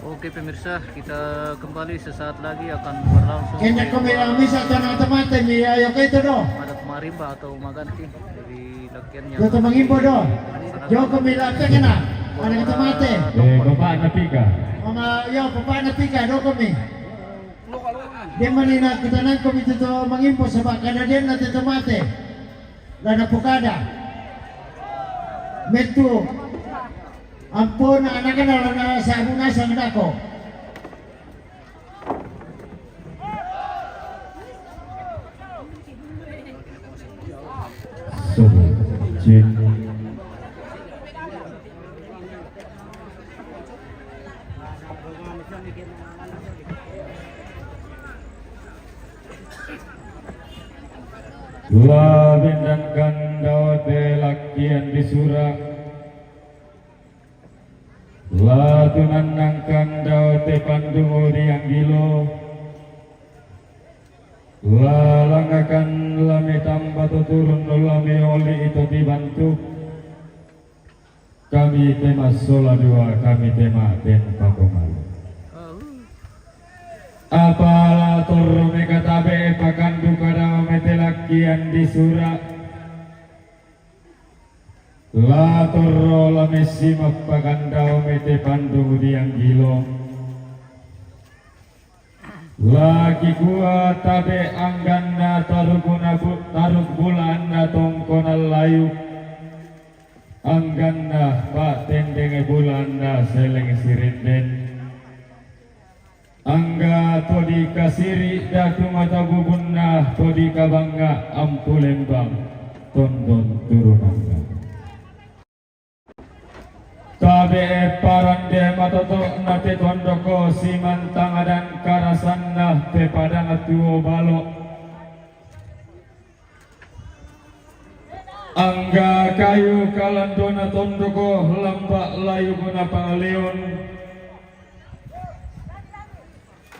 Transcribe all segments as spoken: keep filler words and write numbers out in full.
Oke pemirsa, kita kembali sesaat lagi akan berlangsung. Kanya ko mi lang misa to nang tamate mi ayo kay to do. Adat marimba atau maganti dari lakian yang do to mangimbo do. Jo ko mi lang kanya na. Anak tamate. Eh, bapak na piga. Mama yo, bapak na piga do ko mi. Di manina kita nang ko mi to mangimbo sabab kada dia na to mate. Lana pokada. Metu. Ampun, anak-anak lana sabu nasang dako. Sobat Jin. La bendangkan dao te lakian di sura. La tunannangkan dao te pandungu di anggilo. La langakan lame tamba to turun lame oli ito dibantuk. Kami tema sola dua, kami tema ten pakomalu. Apala torro me katabe pakandu kadao me te lakian di sura. La torro la mesimak pagandao me te pandung di anggilo. La kikua tabe angganna tarukuna bu-, taruk bulanna tongkonan layu. Angganna patendeng bulanna seleng sirinden. Angga to dikasiri datu mata bubunna to dikabanga ampu lembang tondon turunanna. Tabe parande matoto na te tondoko simantang adan karasanna te padang tuo balo. Angga kayu kalandona tondoko lamba layu guna pangaleon.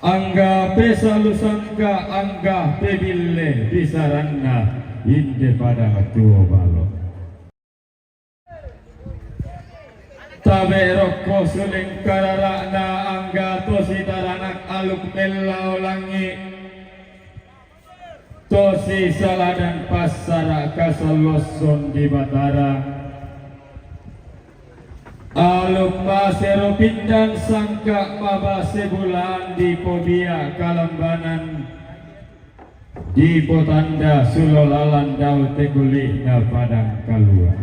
Angga pesalusangka angga pebille bisaranna inde padang tuo balo. Tabe rokko suleng karara'na angga tosi taranak aluk mellao langi. Tosi saladan passara kasalloson di Batara. Aluk masero pindan sangka mabase bulan di podia kalambanan. Di potanda sulo lalan dao te kuli'na padang kalua.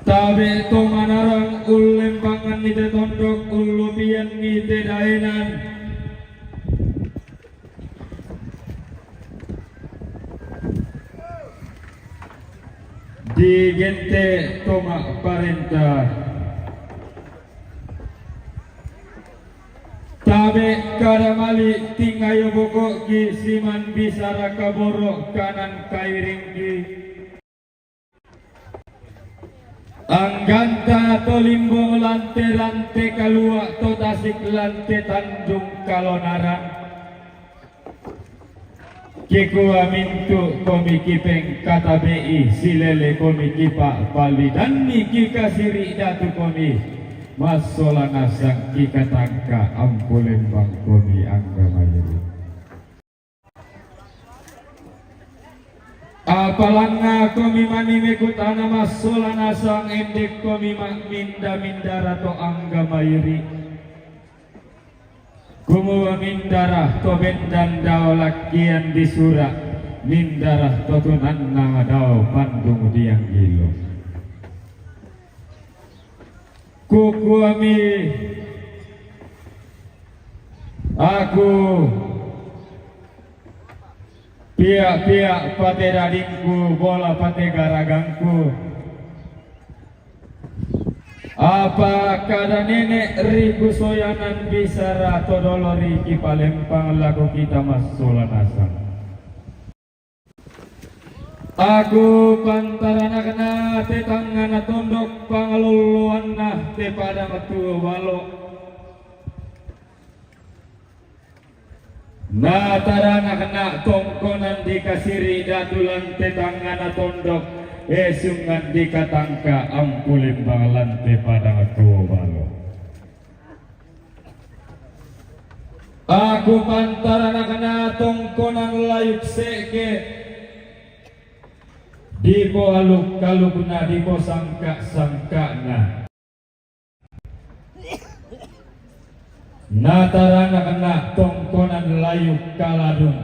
Tabe to manarang ullembangan ni te tondok ullupian ni te daenan. Di gente toma parenta. Tabe kada mali tingayo bokoki siman bisara kaboro kanan kairingki. Angganta to limbong lante-lante kalua to tasik lante tandung kalonarang. Kikua mintu komi kipeng katabe'i silele komi kipa pali danni kikasiri datu komi massola nasang kikatangka ampu lembang komi angga mayeri. Apalanga komi mani mekutana massola nasang endek komi ma minda-mindara to angga mayeri. Kumua mindara to bendan dao lakkian di sura, mindara to tunanna dao pandung dianggilo. Kukuami aku pia-pia pate dadingku bola pate garagangku. Apa kada nenek ri kusoyanan bisara to dolo ri kipalempang lako kita massola nasang. Aku pantaranakna te tangngana tondok pangalolloanna te padang tuo balo. Na taranakna tongkonan dikasiri datu lan te tangngana tondok Esungan di katangka ampulimbang lante padang tuo balo. Aku pantaranakna tongkonan layuk se'ke, dipoaluk-alukna, diposangka-sangkana. Na taranakna tongkonan layuk kaladun,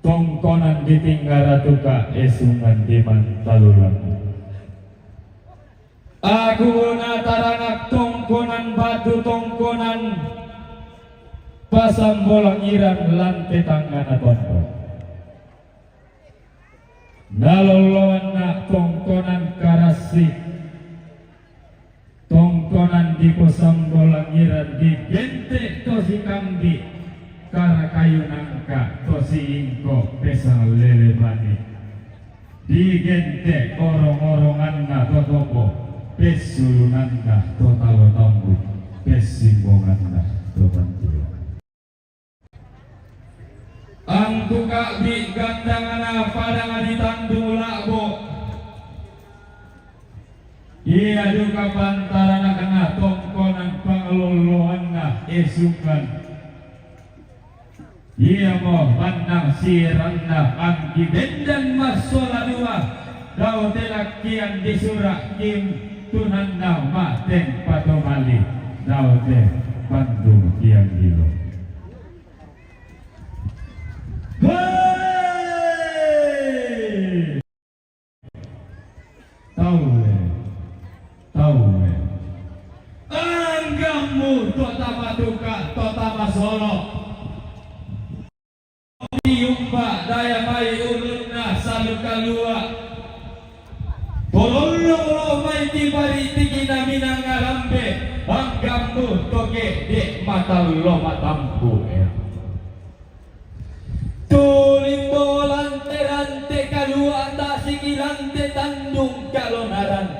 tongkonan di Tinggaratuka, esungan di Mantalulang. Aku na taranak tongkonan batu, tongkonan pasambolangiran lante tangngana tondok. Na lolloanna tongkonan karassi, tongkonan diposambolangiran di Gente to Sikambi, Karakayu Nangka to Siingko, Pesang Lele Bani. Di Gente orong-oronganna to Topo, pessulunanna to Talo Tambu, pessimbonganna to Tantilo. Angkuka'bi gandangana padang di Tandung La'bo. Ia duka pantaranakna tongkonan pangalolloanna esungan. Iamo mannang siranna angki bendan massola dua, dao te lakkian di sura, kim tunanna ma'teng patomali, dao te pandung tiang dilo. Hei! Tauwe, tauwe. Anggammu to tama tuka, to tama solo. Diumba daya mai ulunna salu kalua. Tolollo lo mai tibari tikina minanga rambe, anggammu toke de matallo matampu ea. Tulimbo lante-rante kalua tasiki lante tandung kalonaran.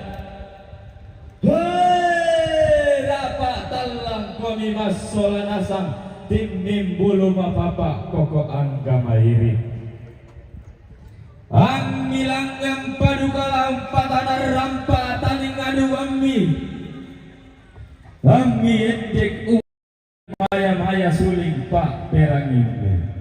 Hei, rapa tallang komi massola nasang, timmimbulu mapapa koko angga mairi. Ammi langngan paduka lampa tanarrampa taninga duammi. Ammi endek maya-maya suling pa'perangimmu.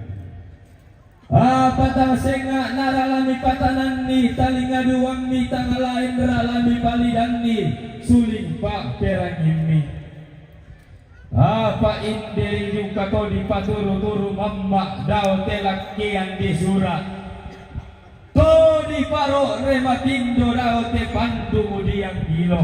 Apa tang senga' naralami patananni talinga duammi, tang lain ralami palidanni suling pa'perangimmi. Apa inde ri duka to dipaturu-turu mamma' dao te lakkian di sura'. To diparo' re matindo dao te pandu diang gilo.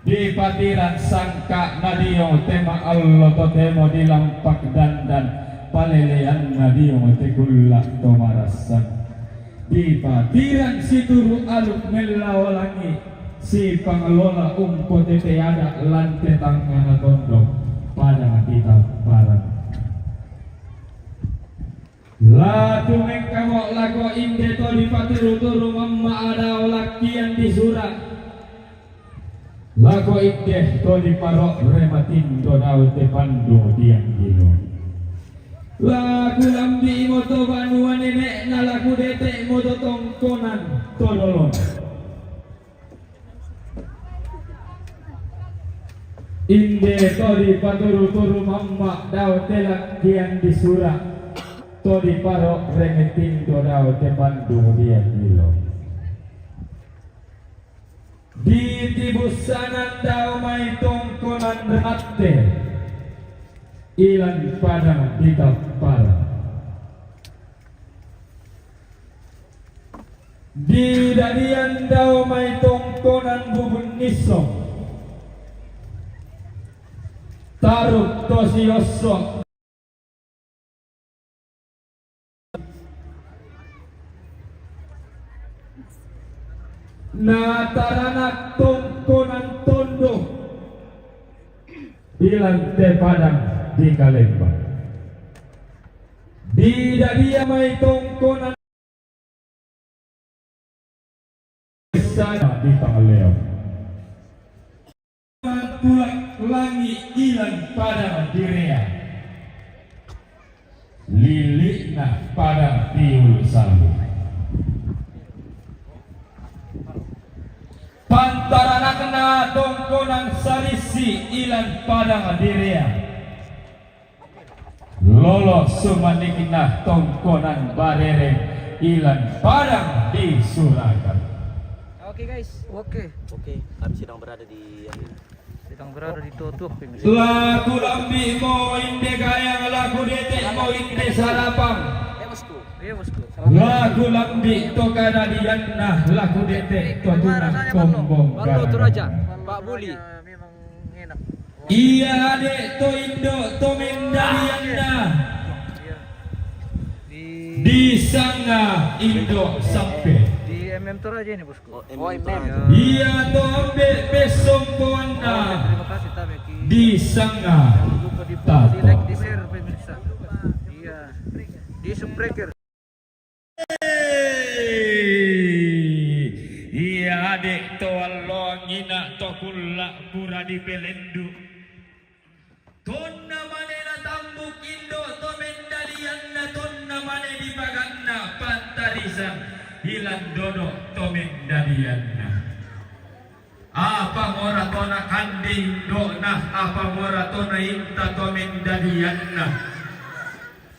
Dipatirang sangka' na dio te ma'allo totemo dilampak dandan, paleleanna dio te kulla' to marassan. Dipatirang situru' aluk mellao langi', sipangallola umpotete ada' lante tangngana tondok, padang ditapparang. La tumengkamo lako inde to dipaturu-turu mamma' dao lakkian di sura'. Lako inde to diparo' re matindo dao te pandu diang gilo. La kulambi'imo to banua nene'na, la kudete'mo to tongkonan to dolona. Inde to dipaturu-turu mamma' dao te lakkian di sura', to diparo' re matindo dao te pandu diang gilo. Ditibussanan dao mai tongkonan ratte, ilan padang ditapparang. Didadian dao mai tongkonan bubun nissong, taruk to siosso. Na taranak tongkonan tondok, ilan te padang di Kalemba. Didadian mai tongkonan sana di Pangaleo. Tulak langi' ilan padang di Rea. Lili'na padang tiul salu. Pantaranakna tongkonan sarisi ilan padang direa. Lolo sumanikna tongkonan barere ilan padang di Suragan. Oke guys. Oke. Oke, kami sedang berada di Sedang berada di Totok, pemirsa. Laku lambi mo inde gayang, laku dete mo inde sarapang. Iya, bosku. Laku lambi to kadadianna, laku dete to tunang kombong Ballo tu raja, garang. Pak Buli. Memang enak. Iya ade to indo to mendadianna. Iya. Di Di sanga indo sampe. Di M M Toraja ini, bosku. Oh, M M Toraja. Iya to ambe pesompoanna. Terima kasih, Tabeki. Di sanga Jangan lupa di follow, di like, di tato. Share, pemirsa. Iya. Di subscribe. Iya ade to alloang ina to kulla pura di pelendu. Tonna mane natambuk indo to mendadianna, tonna mane dipaganna pantarisan ilan dodo to mendadianna. Apa mora to nakande indona, apa mora to nainta to mendadianna.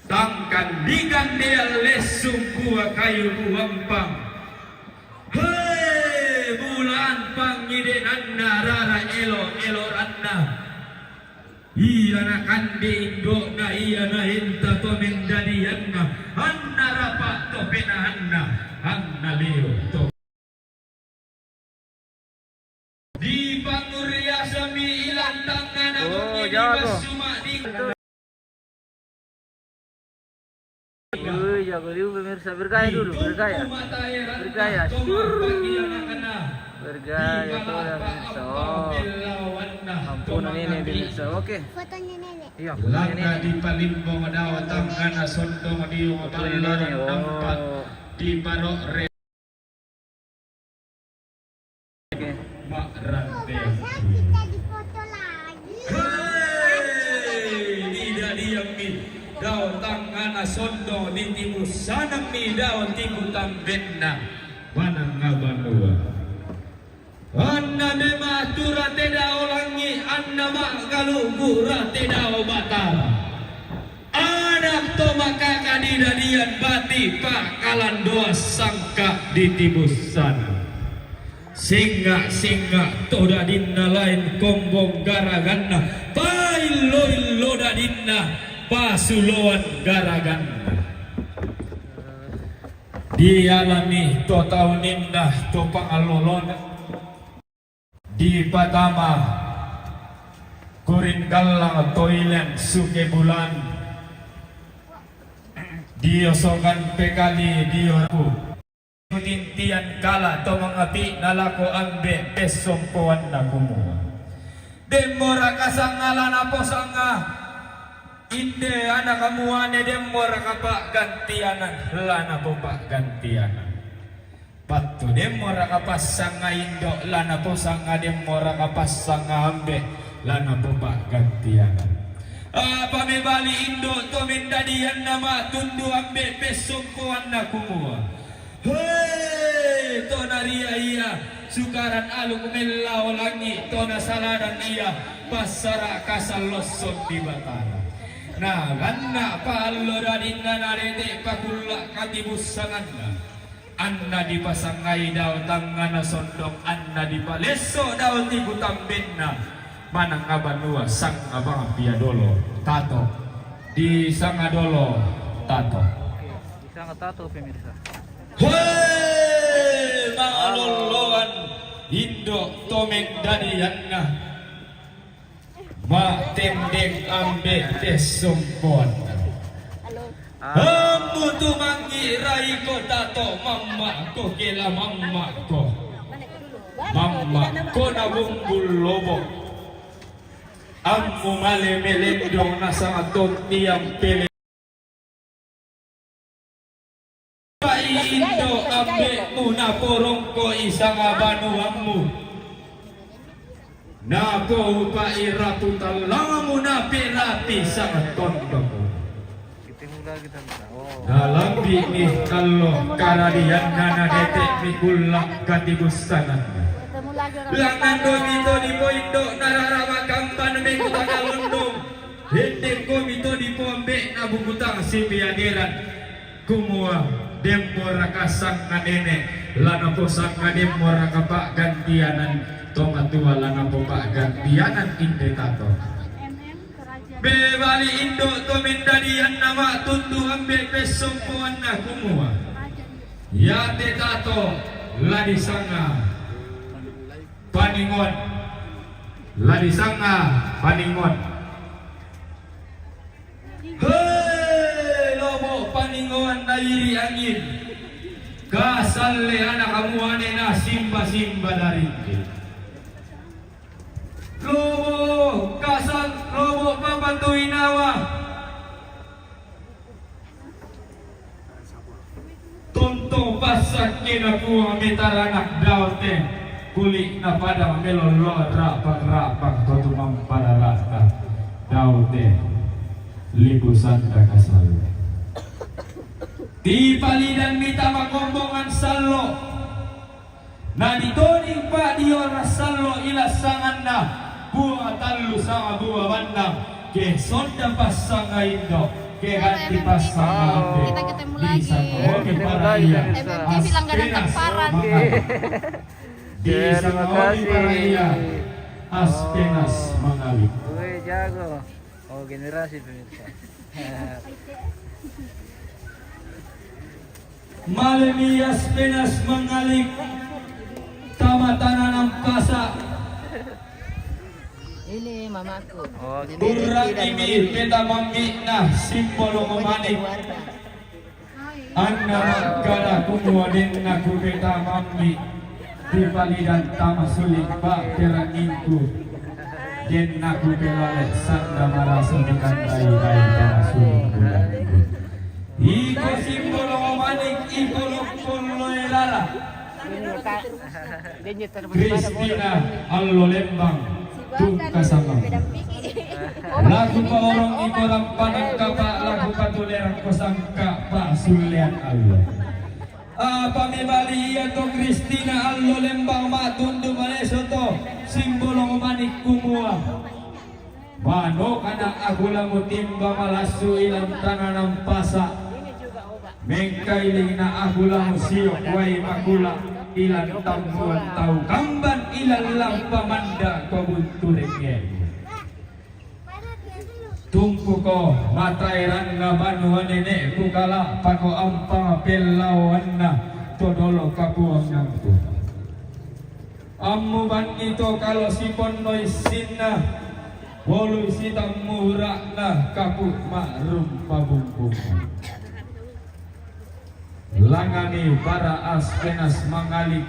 Tangkan dikande allessung kua kayu buampang. He, bulan pangidenanna rara elo-eloranna. Iya nakande indona, iya nainta to mendadianna, anna rapa to penaanna, anna leo to. Di panguriasami ilan tangana Oh, bengi jago. Basuma di Wih, jago liu, pemirsa. Bergaya dulu, bergaya. Bergaya. Bergaya, tuh, pemirsa. Oh. Ampunan ini, pemirsa. Oke. Fotonya nenek. Iya, Langka ini. Di palimbong dao tangana sondong di Fotonya nenek. Ballaran nampak Oh. Di paro re Oke. mak rante. Masa kita difoto lagi? Hei, di dadiammi dao tangana sondong di timu sanammi dao timu tambenna manang ngabanua. Anna mema tu rate dao langi, anna magalugu rate dao batara. Anak to makaka di dadian bati pakalandoa sangka di tibussana. Singa-singa to dadinna lain kombong garaganna, paillo-illo dadinna pasuloan garaganna. Dialami to tau ninna to pangalolona. Dipatama kurin gallang toilen suke bulan. Diosokan pekali dioraku. Kutintian kala to mangapi nalako ambe pessompoanna kumua. Demmora kasanga lana posanga. Inde anak muane demmora kapaggantianan lana popaggantianan. Pattu demmora kapassanga indo lana posanga demmora kapassanga ambe lana popaggantianan. Apa mebali indo to mendadianna matundu ambe pessompoanna kumua. Hei, to naria ia sukaran aluk mellao langi to nasaladan ia passara kasallosson di Batara. Naganna paallo dadinna narete pakulla katibussanganna. Anna dipasangai dao tangngana sondong, anna dipalesso dao tiku tambenna, manang abanua sanga bang pia dolo tato. Di sanga dolo tato. Di sanga tato, pemirsa. Hei, malolloan indo to mendadianna. Matendeng ambe tessompoanna. Ammu tu mangi raiko tato mammakko kela mammakko. Mammakko na bumbul lobo. Ammu male melendong nasanga tontiang pele. Pai indo ambe'mu naporongko isanga banuammu. Napoupai rapu tallangmu naperapi sanga tondokmu. Nalambi'mi allo karadianna nadete'mi kulla katibussananna. Langan do mito dipo indo' narara makamban me' kutana londong. Hendek ko mito dipo ambe' na bukutang si piaderan. Kumua, demmo raka sangnga nene', la naposanga demmo raka pa'gantianan to matua la napopa'gantianan inde tato. Mebali indo' to mendadianna ma'tundu' ambe' pessompoanna kumua, iate tato la disanga Paningon, la disanga Paningon. Hei, lobo' Paningon na iri angin, kasalle ana' kamuane na simba-simba daringki. Lobo' kasal, lobo' papatui nawa. Tonto passakkena Puang me' taranak dao te, kuli'na padang melolloan ra'pak-ra'pak to tumamparara'ta dao te, lipu sanda kasalle. Tipalidanni tama kombongan sallo. Na ditoding pa'dioras sallo ilassanganna, Puang tallu sama bua bannang, ke sonda passanga indo', ke ganti passanga ambe'. Kita ketemu lagi. Di sana, oke, terima kasih, Pemirsa. M M T bilang gak ada tamparan. Di sana, oke, para iya. Aspenas mangalik. Oke, jago. Oh, generasi, pemirsa. Male mi Aspenas mangalik tama tana' Nampasa'. Ini mamaku. Oh, burra'ni mi petamammi'na Simbolong Manik. Anna makkada kumua dennaku petamammi'. Tipalidan tama suli' ba'terangingku, dennaku pelale sanda marasa dikandai-dai tama suli' bulangku. Iko Simbolong Manik, iko Loppolloe Rara. Kristina Allo Lembang, tungka samang. Laku paorong iko rampanang kapa', laku patulerang ko sangka' pa'sullean allo. Apa mebali ia to Kristina Allo Lembang ma'tundu' maleso to Simbolong Manik kumua, manoka na aku la mutimba malassu ilan tana' Nampasa'. Mengkailing na aku la musio' wai makula' ilan tammuan tau kamban ilan lampa manda' ko buntu rengnge. Tumpuko mataeranna banua nene'ku, kala'pako ampa pellaoanna to dolo kapuangangku. Ammu banni to kalo siponnoi sinna, bolui sitammu ura'na kapu' ma'rumpa bumbungan. Langani para Aspenas mangalik.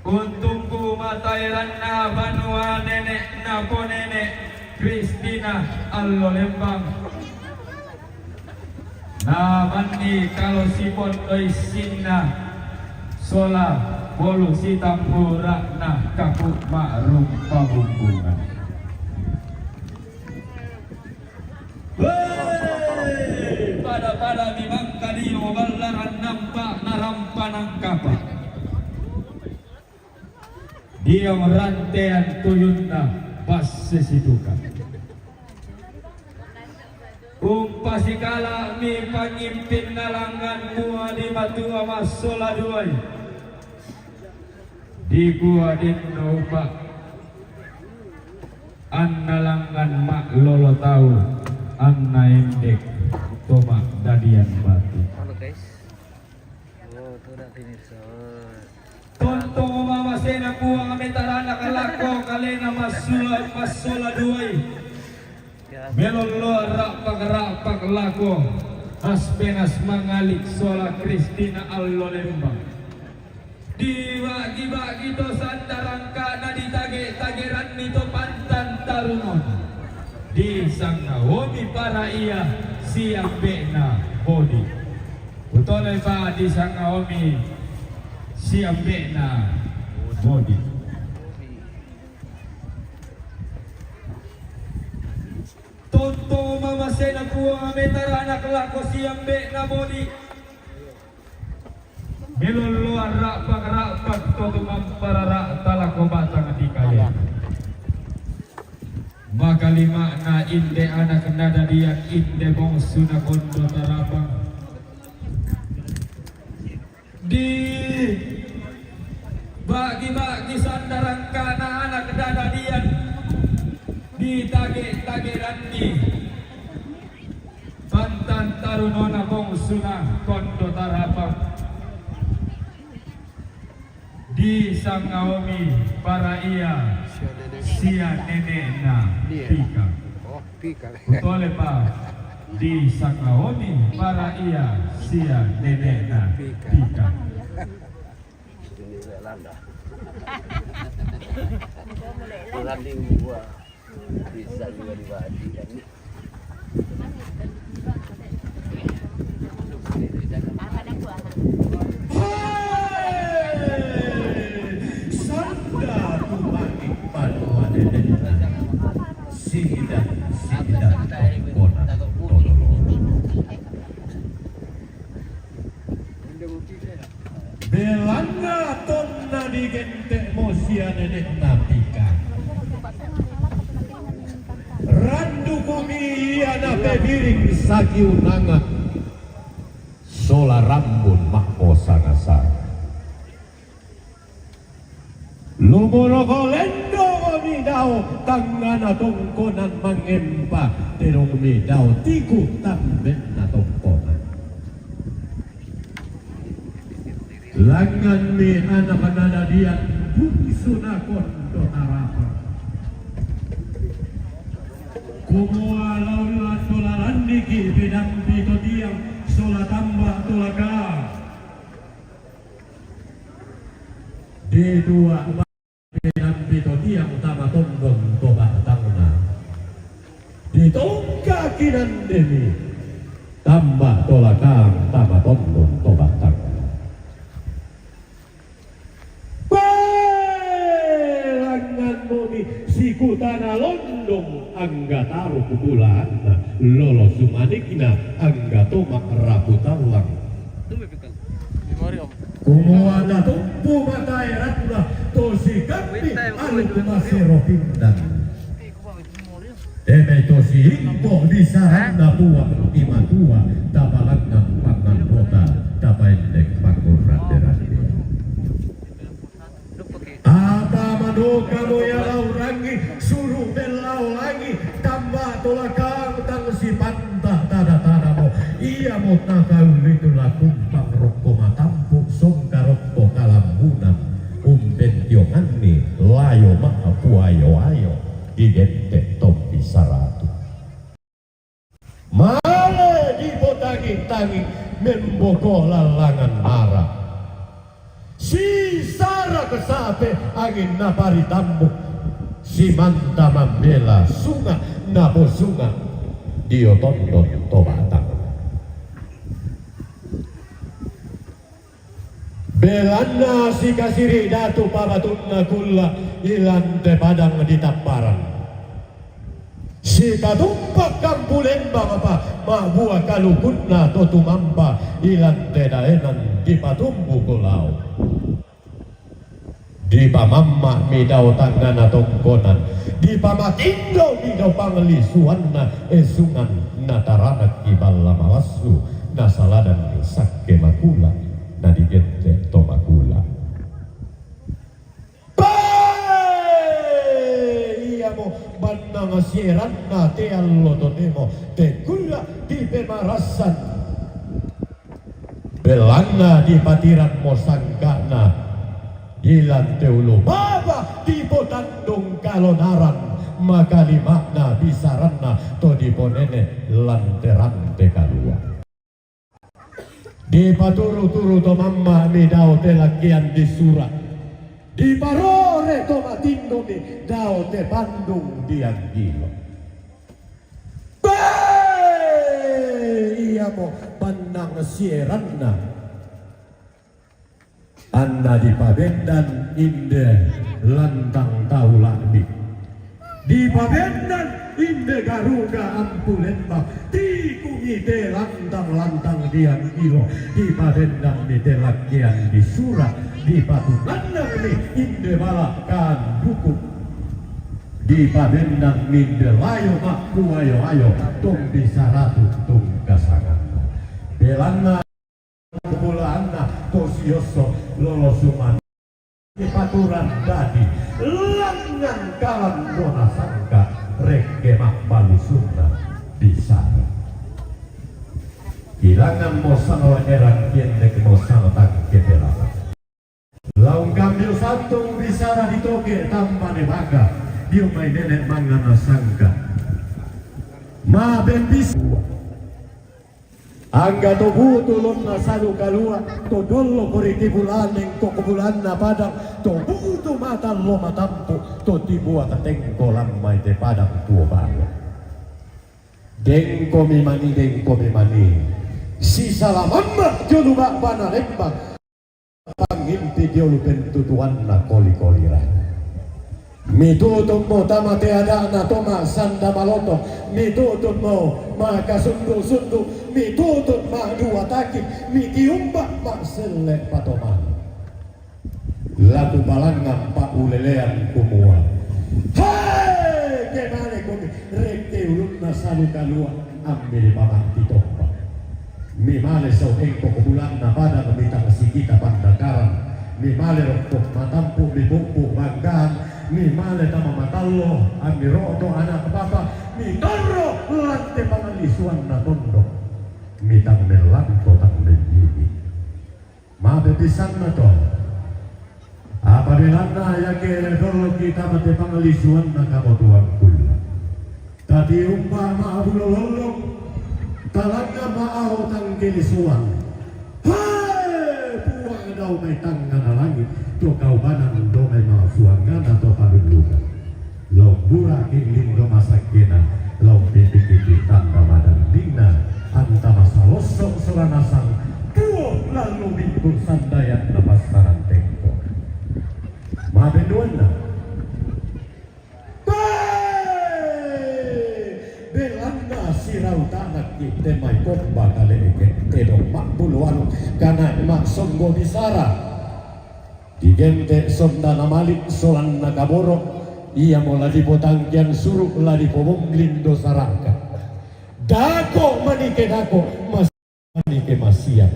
Untumpu mataeranna banua nene'na ponene' Kristina Allo Lembang. Na banni kalo siponnoi sinna sola bolu sitampu ura'na kapu' ma'rumpa bumbungan. Wee! Pada-pada mi mangkadio ballaran nampa' narampa nangkapa'. Dio rantean tuyunna basse situka. Umpasikala' mi pangimpinna langngan mua di matua massola duai. Dikua denno upa'. Anna langngan ma'lolo tau, anna endek to ma'dadian batu. Halo, guys. Oh, tuh udah finish. Oh. Tontong mamasena Puang me' taranak lako kalena massula, massola duai. Melolloa ra'pak-ra'pak lako Aspenas mangalik sola Kristina Allo Lembang. Dibagi-bagi to sanda rangka'na, ditage-tageranni to pantan tarunona. Disangaomi para ia siambe'na bodi. Utoloi pa disangaomi siambe'na bodi. Tontong mamasena Puang me' taranak lako siambe'na bodi. Nilolloan ra'pak-ra'pak to tumampara ra'ta lako batang di kale. Makalima'na inde anak nadadian inde bongsuna Kondo Tarapang. Di bagi-bagi sanda rangkana anak nadadian di tage-tage dandi. Pantan tarunona bongsuna Kondo Tarapang. Disangaomi para ia sia nenekna Pika. Kutole pa disangaomi para ia sia nenekna Pika. Sanda tumangik banua nenekna, sida-sida tongkona tololo. Belanna tonna digentekmo sia nenekna Pika. Randukomi ia napebiring saki unanga sola rambun ma'posanga-sanga. Lumonoko lendomi dao tangngana tongkonan mangempa, tedongmi dao tiku tambenna tongkonan. Langnganmi anak nadadian bungsuna Kondo Tarapang. Kumua lao lando laranniki pedampi to tiang sola tamba to lakang. Didua pedampi to tiang tama tondon to batangna. Ditongkaki nandemi tamba to lakang tama tondon to batangna. Pelangnganmomi sikutana londong angga taruk bulaanna, lolo sumanikna angga tomak rapu tallang. Kumua tatumpu mataeranna to sikampi aluk masero pindang. Eme to siingko bisaranna puang di matua, tapalangngang pangnganrota, tapaendek pangngurrande-rande. Apa manokamo ia laurangi, suru' bellao langi', tamba to lakang tang sipanta tada-tadamo. Iamo takaullitu lakumpang rokko matampu', songka rokko kalambunan, umpentionganni layo ma'puayo-ayo digente' tompi saratu. Male dipotangi-tangi memboko lallangan mara. Sisarak sape angin naparitambu', simanta mambela sunga' naposunga' dio tondon to batang. Belanna sikasiri' datu pabatunna kulla' ilan te padang ditapparan. Sikatumpak kampu lembang apa ma'bua kalukunna to tumampa ilan te daenan dipatumbuko lao. Dipamamma'mi dao tangngana tongkonan, dipamatindomi dao panglisuanna esungan, nataranakki balla malassu, nasaladanni sakke makula, nadigente' to makula. Pe! Iamo bannang sieranna te allo totemo tekulla dipemarassan. Belanna dipatiranmo sangka'na, ilan te ulu baba dipotandung kalonaran, makalima'na bisaranna to diponene' lan te rante kalua. Dipaturu-turu to mamma'mi dao te lakkean disura', diparore to matindomi dao te pandung dianggilo. Pe! Iamo bannang sieranna. Anna dipabendan inde lantang tau la'bi. Dipabendan Inde garuga ampu lembang, tikung ite lantang-lantang dian ilo, dipabendang mite lakean di sura, dipatunannang mi inde balakan buku, dipabendang minde layo makku ayo-ayo, tung bisa ratu tung kasangan. Belanna bulaanna to siosso lolo suman. Paturan dadi, langngan kalan dona sangka, rekke mabbalusunna bisara. Ilangan mo sangla erang kiendek mo sangtang keperata. Laung kambio santung bisara ditoke tambane baka, diumai nenek mangana sangka. Ma bembis. Angga to butu lonna salu kalua, to dollo kori tibulaneng ko kubulanna padang, to butu mata lo matampu, to tibua tatengko lammai te padang tuo balo. Dengko mi mani, dengko mi mani. Sisala mamma jolu ba'bana lembang. Pangimpi diolu pentutuanna koli-kolirang. Mitututmo tama te ada'na to ma'sanda maloto, mitututmo maka sundu-sundu, mitutut ma'dua taki, mitiumba ma'selle patomani. Laku palangngan pa'ulelean kumua, "He, kemane komi rekke ulunna salu kalua, ammi dipamatti tompa." Mimale sau engko ko bulanna padang mitang sikita pandakaran, mimale rokko matampu mipuppu banggaan, mimale tama matallo ammi ro'to anak bapa, mitorro lante pangalisuanna tondok, mitang mellanto tang mennyini. Mape pisanna to. Apa belanna yake dolloki tama te pangalisuanna kamotuang kulla. Tatiumpa ma'bulo lollong, talangnga ma'aho tangkelisuang. He, Puang dao mai tangngana langi, to kaubanan do mai ma'fuangana to palullungan. Lao bura'ki lindo masakkena, lao pipikiki tanda madanningna, anta masalosso sola nasang tuo lallo bintu sandayanna passaran tengko. Mapenduanna. Be! Belanna sirau tanakki te mai komba kale'ke tedong ma'bulu anu kana ma'songgo bisara. Digente' sondana mali' solanna kaboro', iamo la dipotangkean suru' la dipobongling dosa raka. Dako' manike dako', mas-, manike masiang.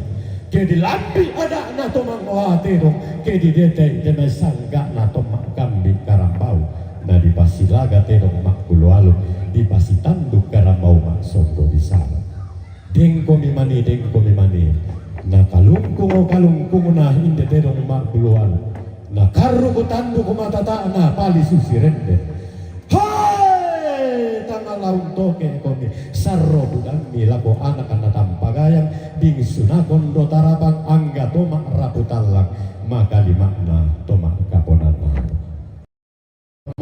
Ke dilambi' ada'na to mangoa tedong, ke didete' te mai sangga'na to ma'kambi' karambau, na dipasilaga tedong ma'pulo aluk, dipasitanduk karambau ma'songgo bisara. Dengkomi mani, dengkomi mani. Nakalungkungo kalungkungna inde tedong ma'buluan. Nakarruku tanduku matata'na palisu sirende. Hai! Tangala untoke komi sarro budammi lako anaka natampa gayang, bingsunakon do tarapang angga to ma'rapu tallang, makalima'na to ma'kaponanna.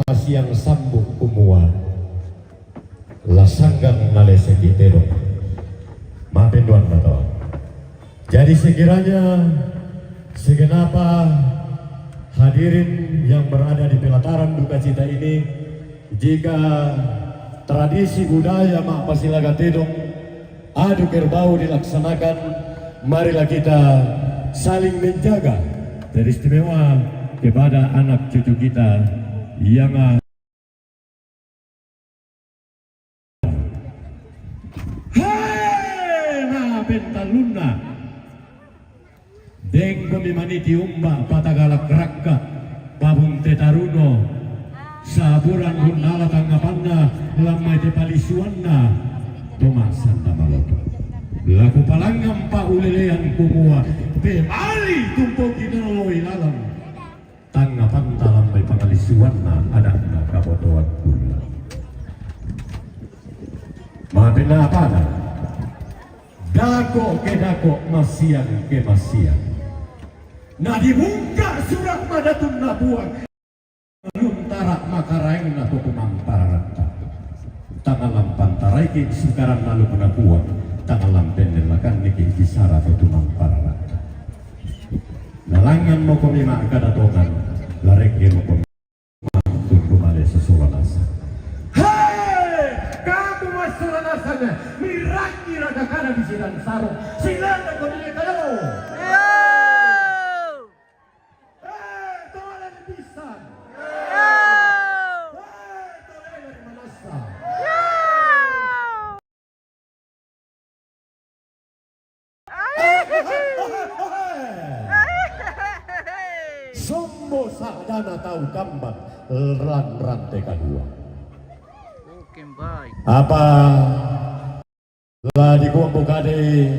Masiang sambung kumua, la sanggang naleseki tedong. Mapenduanna to. Jadi sekiranya segenapa hadirin yang berada di pelataran duka cita ini, jika tradisi budaya ma'pasilaga tedong adu kerbau dilaksanakan, marilah kita saling menjaga, teristimewa kepada anak cucu kita yang He, na pentallunna. Dengkomi mani tiumba patagalak rakka, pabunte taruno, saburang hunnala tangngapanna, lammai te palisuanna, to ma'sanda maloto. Laku palangngan pa'ulelean kumua, pemali tumpoki naloi lalang. Tangngapanta lammai pangalisuanna ada'na kabotoan kulla. Mapennapana, dako' ke dako', masiang ke masiang. Na dibungka sura' madatunna Puang, luntara makaraengna to tumamparatta. Tangallang pantaraiki sukaranna alukna Puang, tangallang pennellakanniki bisara to tumamparatta. Nalangngan mokomi ma'kada tongan, larekke mokomi ma'tundu male sosola nasang. He! Mirangi ragakana di sidan sarung. Silakan kau dili tayo. Eh, tole lebisan. Eh, tole dari manasa. Sombo sadana tau kambat lan rante kalua. Oke, baik. Apa la dikuambo kade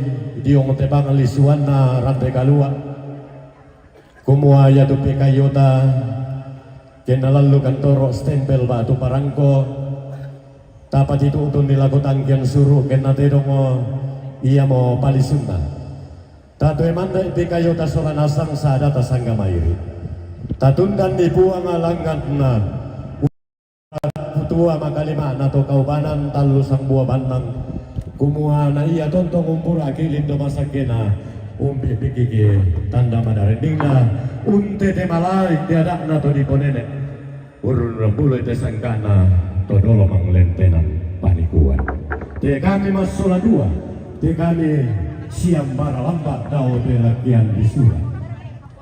diong tebang lisuanna rante kalua. Kumua ia tu P K I-ta, kena lallu kantoro stempel batu parangko, tapatitutun ni lako tangkian suru kena tedongo, iamo palisunna. Tatoe mande P K I-ta sola nasang sada tasangga mairi. Tatundan ni Puang langanna. Kutua makalimana to kaubanan tallu sambua bannang. Kumua na ia tontong umpura kiling do masakkena, umbi pikiki tanda madarendingna, untete malaik di adakna to diponene. Urun rambuloi te sangkana to dolo manglentenan panikuan. Te kami massola dua, te kami siambara lambak dao te lakian di sura.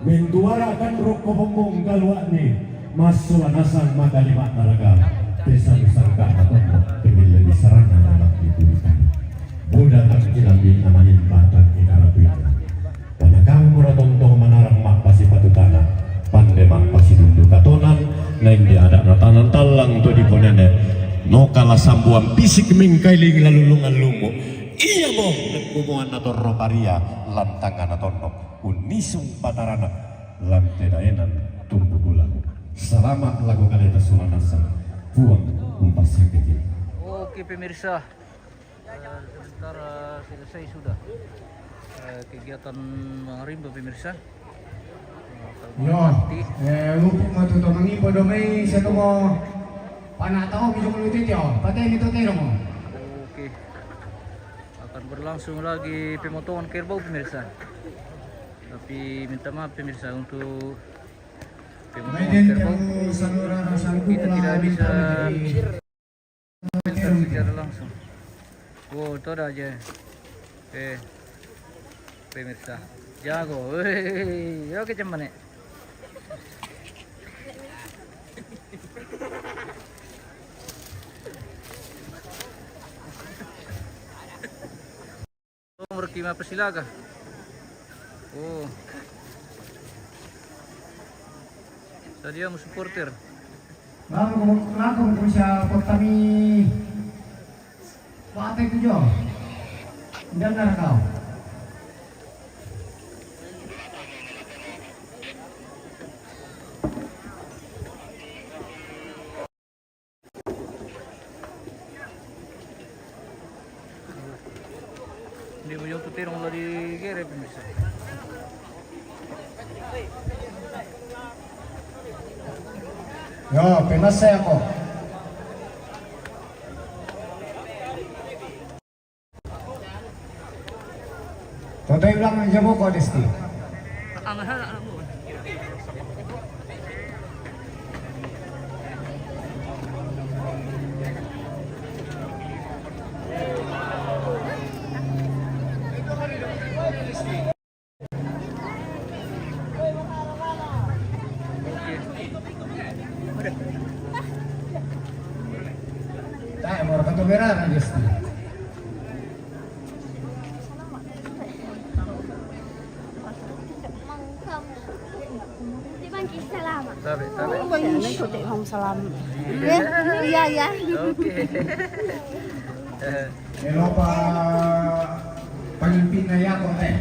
Mentuarakan rokko bombong galuakni, massola nasang makalimana raga, pesan sangkana tondok, pemille di sarana anak di Bulikan. Buda tangki lambi na manimba tangki karapuina. Pada kamu mura tontong manarang mappasipatu tanah, pande mappasitundu katonan, nain di adat ratanan tallang to diponene, no kala sambuan pisik mingkailing lalulungan lumu. Iya mo, nekumuan na torro paria, lantangana tondok. Unnisung pataranak lan te daenan tumbu bulan. Selamat lagu kadeta sulanasa. Puang umpasakiti. Oke, pemirsa. Eh, sementara selesai sudah, eh, kegiatan mengarimba, pemirsa. Eh, kalau Yo, mati. Eh, lupu matu to mangipo domai satu mo. Panak tau bijong luti tio. Pateni to tero mo. Oke. Akan berlangsung lagi pemotongan kerbau, pemirsa. Tapi minta maaf, pemirsa, untuk pemotongan kerbau kita tidak bisa secara langsung. Oh, itu ada aja. Eh, pemirsa. Jago. Wih, oke, cuman ya. Oh, Marki Mapasilaga. Oh. Sadia mo supporter. Langsung, langsung bisa pertami. Pakai tujuh. Dan kau. Hindi mo yung tutirong lagi gere, pemirsa. Yo, pinasay ako. Totoy ulang ang jabo ko, Desti. Ang anak mo. Dai, moro ka to merah, Desti. Tabe, tabe. Tabe, tabe. Iya, iya. Oke. Eh. Eropa pamimpin na yako, eh.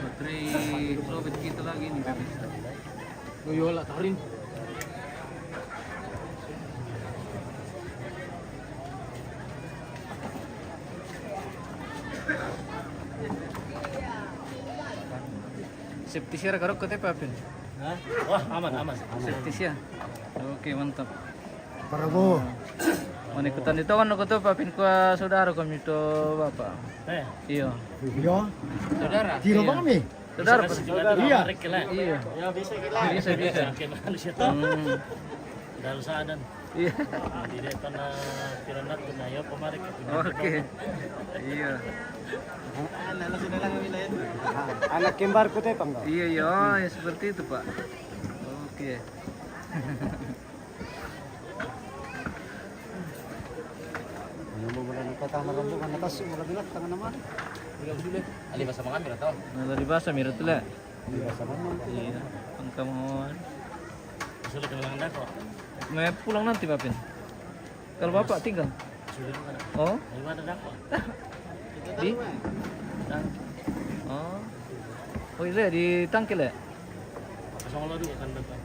Baterai lowbat kita lagi nih, pemirsa. Loyola Tarin. Safety share karo K T P apin? Hah? Wah, aman, aman. Safety share. Oke, mantap. Prabowo. Mani kutan itu kan aku tuh papin kua saudara kami tuh bapak. Eh. Iyo. Iyo. Saudara. Tiro. Iyo. Kami. Saudara. Iya. Iya. Ya, bisa gila. Bisa, bisa. Makin manusia tahu. Hmm. Dalam sadar. Iya. Nah, di depan, eh, Piranat, nah, ya, kemarin. Oke. Iya. Anak kembar Kutepang, Pak. Iya, iya. Oh, ya, seperti itu, Pak. Oke. Yang mau berani kata anak rombongan atas, mau lagi lah, tangan nama. Udah, udah. Ali bahasa Mangami, atau? Nah, tadi bahasa Mira tuh, lah. Iya, sama. Iya, engkau mau. Sudah kehilangan dako. Mau pulang nanti, Bapin. Kalau bapak tinggal. Sudah mana? Oh? Di mana dako? Di? Dan. Oh. Oh, iya, di tangkil ya? Pasang lo dulu kan, Bapak.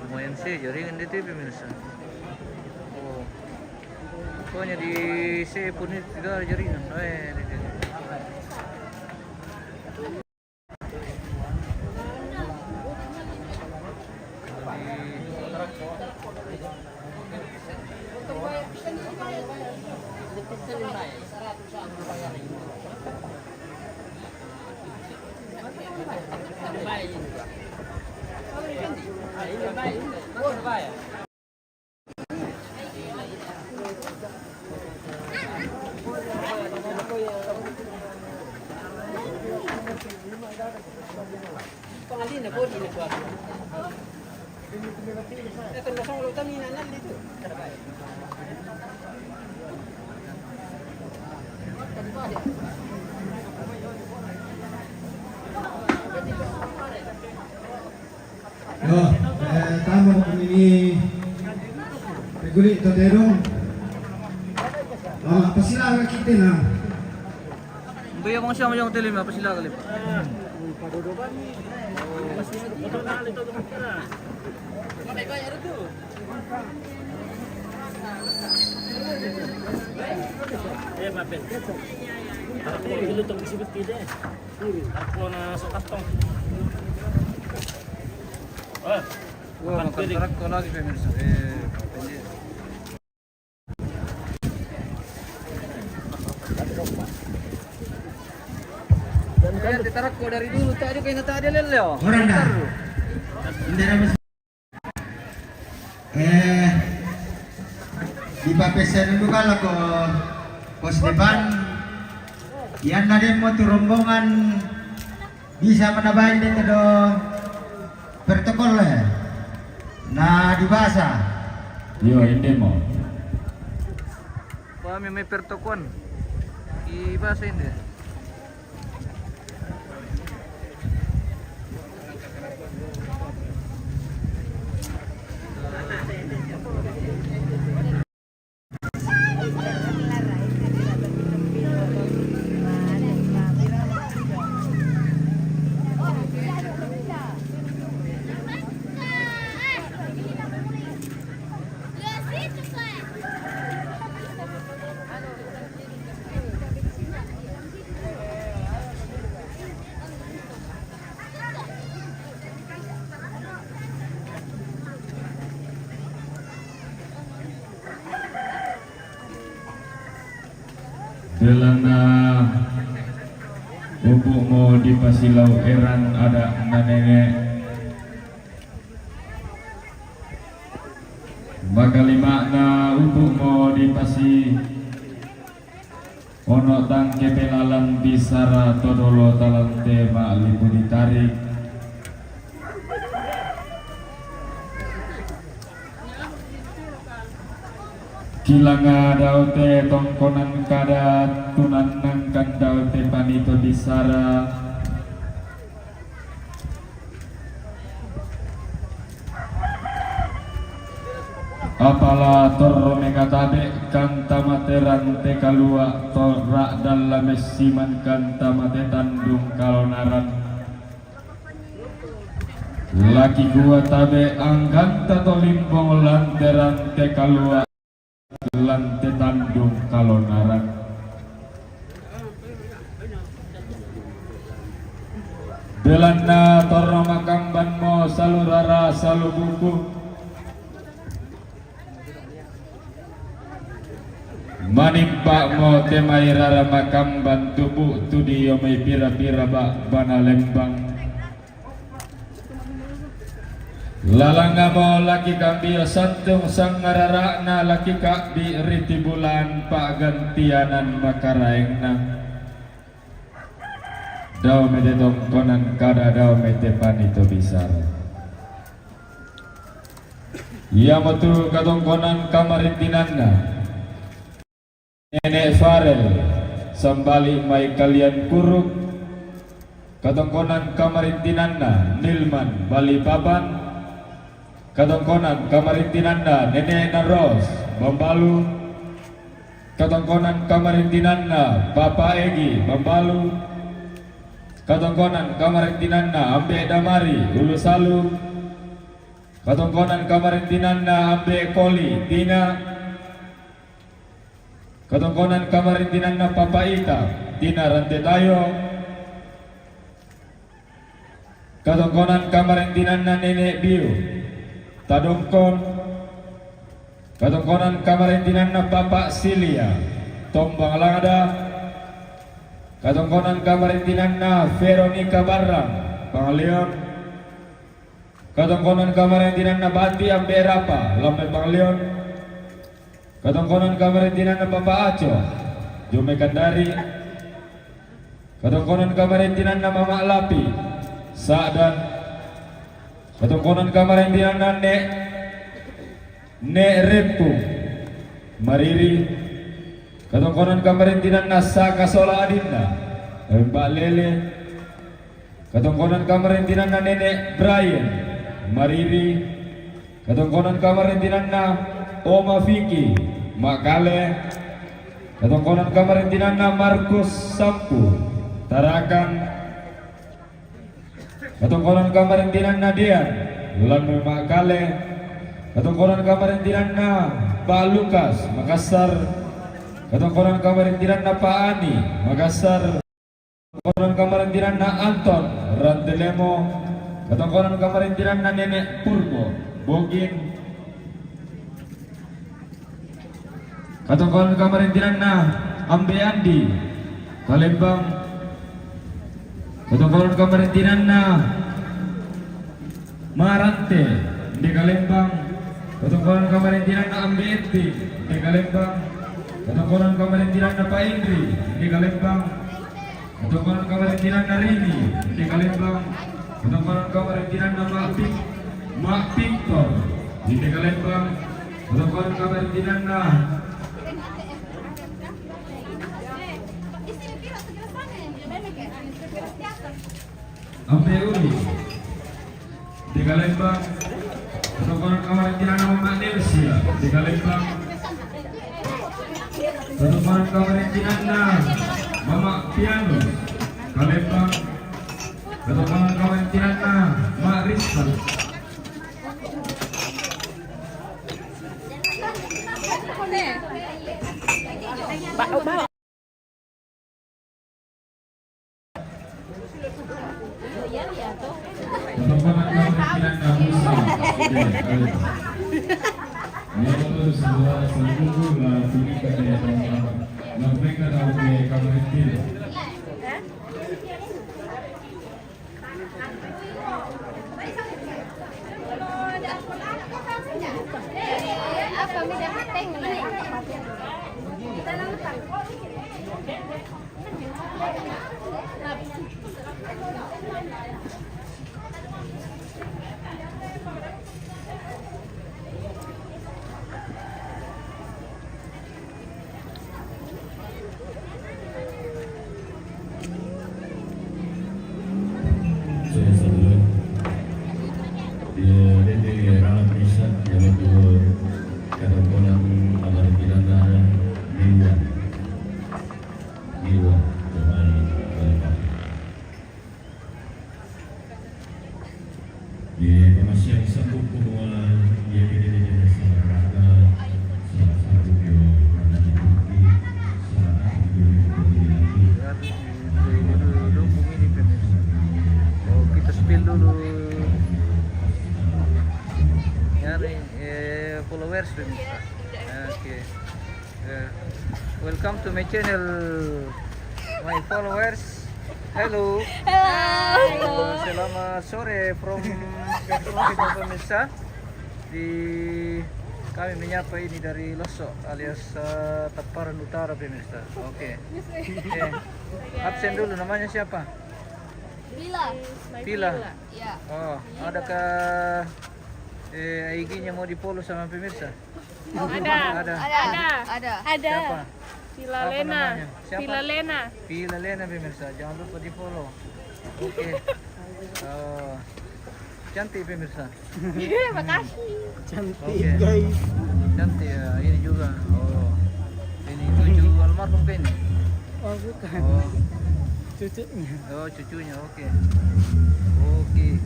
Lumayan sih, jaringan di T V, pemirsa. Oh. Pokoknya di C pun itu tidak ada jaringan. Eh, di, di. Yo, eh, tama ko ini. Peguli to terong. Mama, pasilaga kita na. Buya kong siya mo yung tilim, pasilaga lipa. Eh, Mapin. Ako, dulu tong disibit kita. Ako na sa kastong. Oh, wah, makan tarak to lagi, pemirsa. Eh, pendek. Ayan, titarak ko dari dulu, tadi kayo na tadi, Leo. Orang dah. Hindi na mas- Eh, di papesen dulu kalau ko Pos Depan. Yan na din mo tu rombongan bisa manabain din do protokol, eh. Na di bahasa. Yo, hindi mo. Pahami may protokol. Di bahasa hindi. Dalam na upu mo di pasilau eran ada na nene. Makalima na upu mo di pasi Ono tangke pelalan bisara todolo talante ma lipu ditarik. Kilanga daute tongkonan kada tunanangkan daute panito bisara. Apala torro mengatabe kanta mate rante kalua, torra dalla messiman kanta mate tandung kalonaran. Laki kua tabe angganta to limbong lante rante kalua, lante tandung kalonaran. Belanna torro makambanmo salu rara salu buku. Manimpa'mo te mai rara makamban tubu tu dio mai pira-pira ba-, bana lembang. Lalangamo laki kambio santung sangngarara'na laki ka'bi ri tibulan pa'gantianan makaraengna. Dao mete tongkonan kada dao mete panito bisara. Iamotu katongkonan kamarintinanna Nenek Farel, sambali mai kalian kuruk, katongkonan kamarintinanna Nilman Balipapan, katongkonan kamarintinanna Nenek Naros Bambalu, katongkonan kamarintinanna Papa Egi Bambalu, katongkonan kamarintinanna Ambe Damari Ulusalu, katongkonan kamarintinanna Ambe Koli Tina, katongkonan kamarintinanna Papa Ita Tina Rantetayo, katongkonan kamarintinanna Nenek Biu Tadongkon, katongkonan kamarintinanna Papa Silia Tombang Lada, katongkonan kamarintinanna Veronika Barrang Pangleon, katongkonan kamarintinanna Bati Ambe Rapa Lambe Pangleon, katongkonan kamarintinanna Papa Aco Jome Kandari, katongkonan kamarintinanna Mama Lapi Sa'dan, katongkonan kamarintinanna Nek, Nek Reppu Mariri, katongkonan kamarintinanna Saka sola adinna Mbak Lele, katongkonan kamarintinanna Nenek Brian Mariri, katongkonan kamarintinanna Oma Vicky Makale, katongkonan kamarintinanna Markus Sampu Tarakan, katongkonan kamarintinanna Dean Lanme Makale, katongkonan kamarintinanna Pak Lukas Makassar, katongkonan kamarintinanna Pak Ani Makassar, katongkonan kamarintinanna Anton Rantelemo, katongkonan kamarintinanna Nenek Purbo Bogin, katongkonan kamarintinanna Ambe Andi Kalembang, katongkonan kamarintinanna Marante Andi Kalembang, katongkonan kamarintinanna Ambe Etti Andi Kalembang, katongkonan kamarintinanna Pak Indri Andi Kalembang, katongkonan kamarintinanna Rini Andi Kalembang, katongkonan kamarintinanna Mak Pik-, Mak Piktor Andi Kalembang, katongkonan kamarintinanna Ambe Uli Andi Kalembang, katongkonan kamarintinanna Mama Nelsia Andi Kalembang, katongkonan kamarintinanna Mama Pianus Kalembang, katongkonan kamarintinanna Mak Rizka. Pamasyang sambung pengua, ya, kini ni jenis olahraga, salah satu yo, olahraga di Turki, salah satu yo, di Turki. Gratis di Dumpung ini, pemirsa. Oh, kita spill dulu. Nyari, eh, followers, pemirsa. Oke. Eh, welcome to my channel, my followers. Hello. Hello. Hello, selamat sore from pemirsa. Di kami menyapa ini dari Losok alias, eh, Tamparan Utara, pemirsa. Oke. Eh, absen dulu, namanya siapa? Pila. Pila. Ya. Oh, adakah, eh, I G-nya mau di-follow sama pemirsa? Ada. Ada. Ada. Ada. Ada. Siapa? Siapa Pilalena. Namanya? Siapa? Pilalena. Pilalena, pemirsa. Jangan lupa di-follow. Oke. Oh. Cantik, pemirsa. Makasih. Cantik, oke, guys. Cantik ya. Ini juga. Oh. Ini cucu almarhum kan ini? Oh, bukan. Oh. Cucunya. Oh, cucunya. Oke. Oke.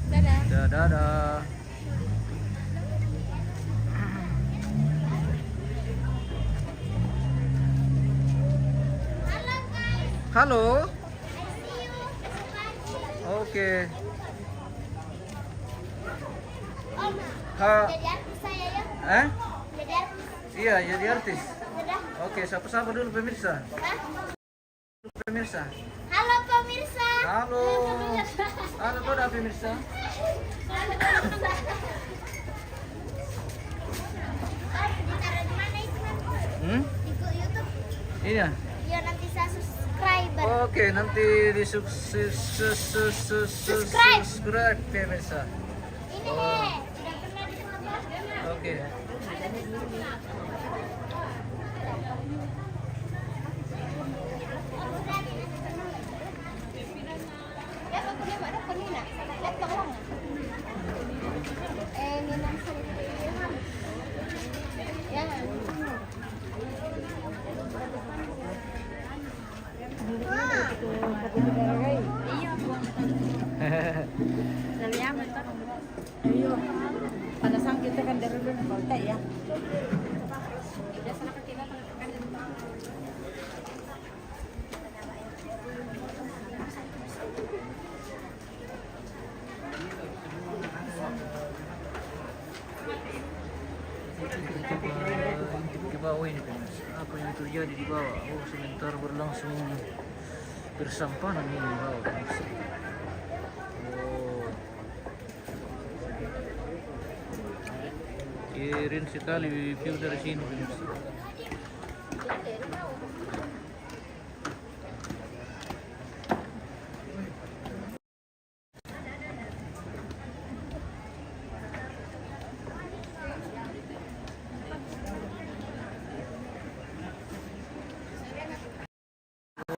Dadah. Dadah. Halo. Oke. Ha. Jadi artis saya, ya? Eh? Jadi artis. Iya, jadi artis. Sudah. Oke, sapa-sapa dulu pemirsa. Hah? Pemirsa. Halo, pemirsa. Halo. Halo, pemirsa. Halo, pemirsa. Ditaruh di mana itu nanti? Hmm? Di YouTube. Iya. Iya, nanti saya subscriber. Oke, nanti di sub-, su-, su-, su-, su-, su-, subscribe, pemirsa. Ini, oh, nih, sudah pernah di foto. Oke. Ayo, panasan kita kan dari dulu, kontak ya. Di bawah ini, pemirsa. Apa yang terjadi di bawah? Oh, sementara berlangsung persampahan ini di bawah, pemirsa. Oh. Keren sekali view dari sini, pemirsa.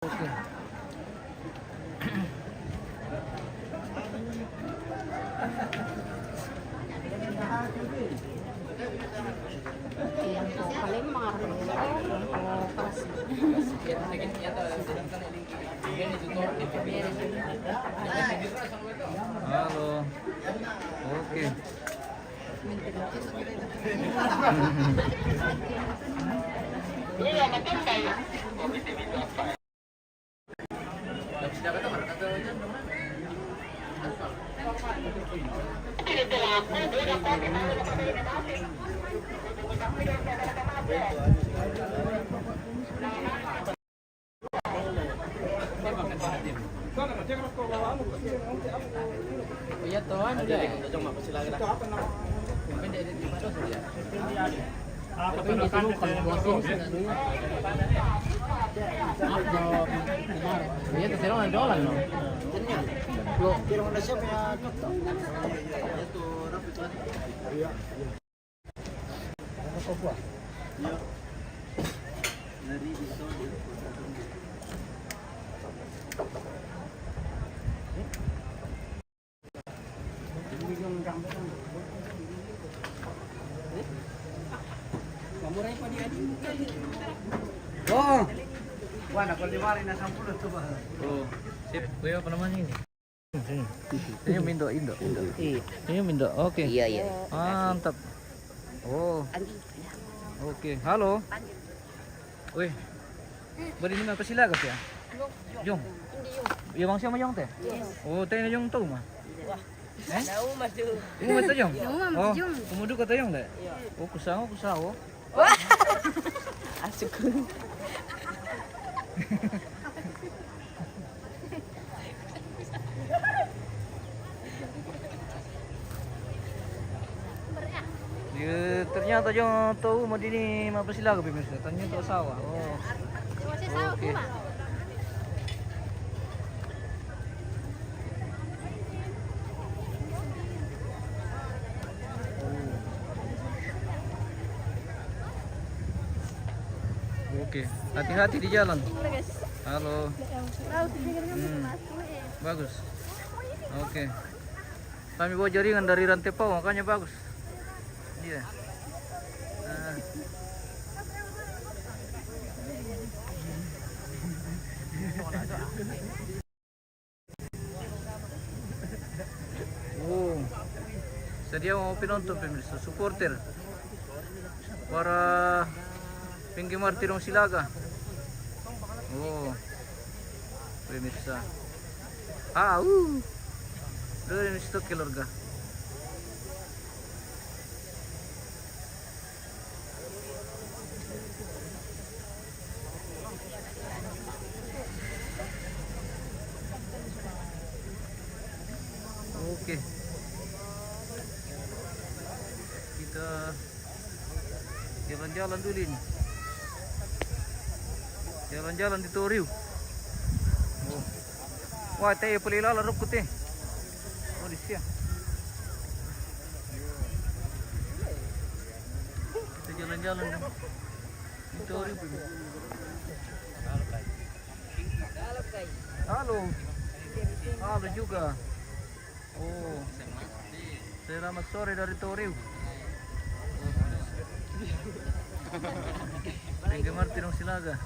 Oke. Halo. Oke. Iya, tuh, anu deh. Mungkin dia ada di mana saja. Apa ini dulu kalau bosnya bisa dulu. Iya, terserah orang jualan, no. Lo kira mana siapa ya? Iya. Oh. Wah, nak kalau di mari nak sampul tu, bah. Oh, sip. Kuya apa namanya ini? Senyum, Indo, Indo, Indo. Iya. Senyum, Indo. Oke. Iya, iya. Mantap. Oh. Oke, halo. Weh. Bari ini apa sila ka ya? Jong. Ya, bang siapa Jong teh? Oh, teh Jong tahu mah. Eh? Uma tu Jong? Oh, uma duka teh Jong teh? Oh, kusao, kusao. Wah. Asuk. Ya, ternyata Jong tahu mau dini mau apa sila ka pemirsa. Ternyata sawah. Oh. Oke. Oke, hati-hati di jalan. Halo. Hmm, bagus. Oke. Kami bawa jaringan dari Rantepao, makanya bagus. Iya. Ah. Oh. Sadia mau penonton, pemirsa, supporter. Para penggemar Tidong Silaga. Oh. Pemirsa. Ah, uh. Dari situ keluarga. Oke. Kita jalan-jalan dulu ini. Jalan-jalan di Toriu. Oh. Wah, teh pali lala rukku teh. Oh, di sia. Kita jalan-jalan dong. Di Toriu. Halo. Halo juga. Oh. Selamat sore dari Toriu. Penggemar Tidong Silaga.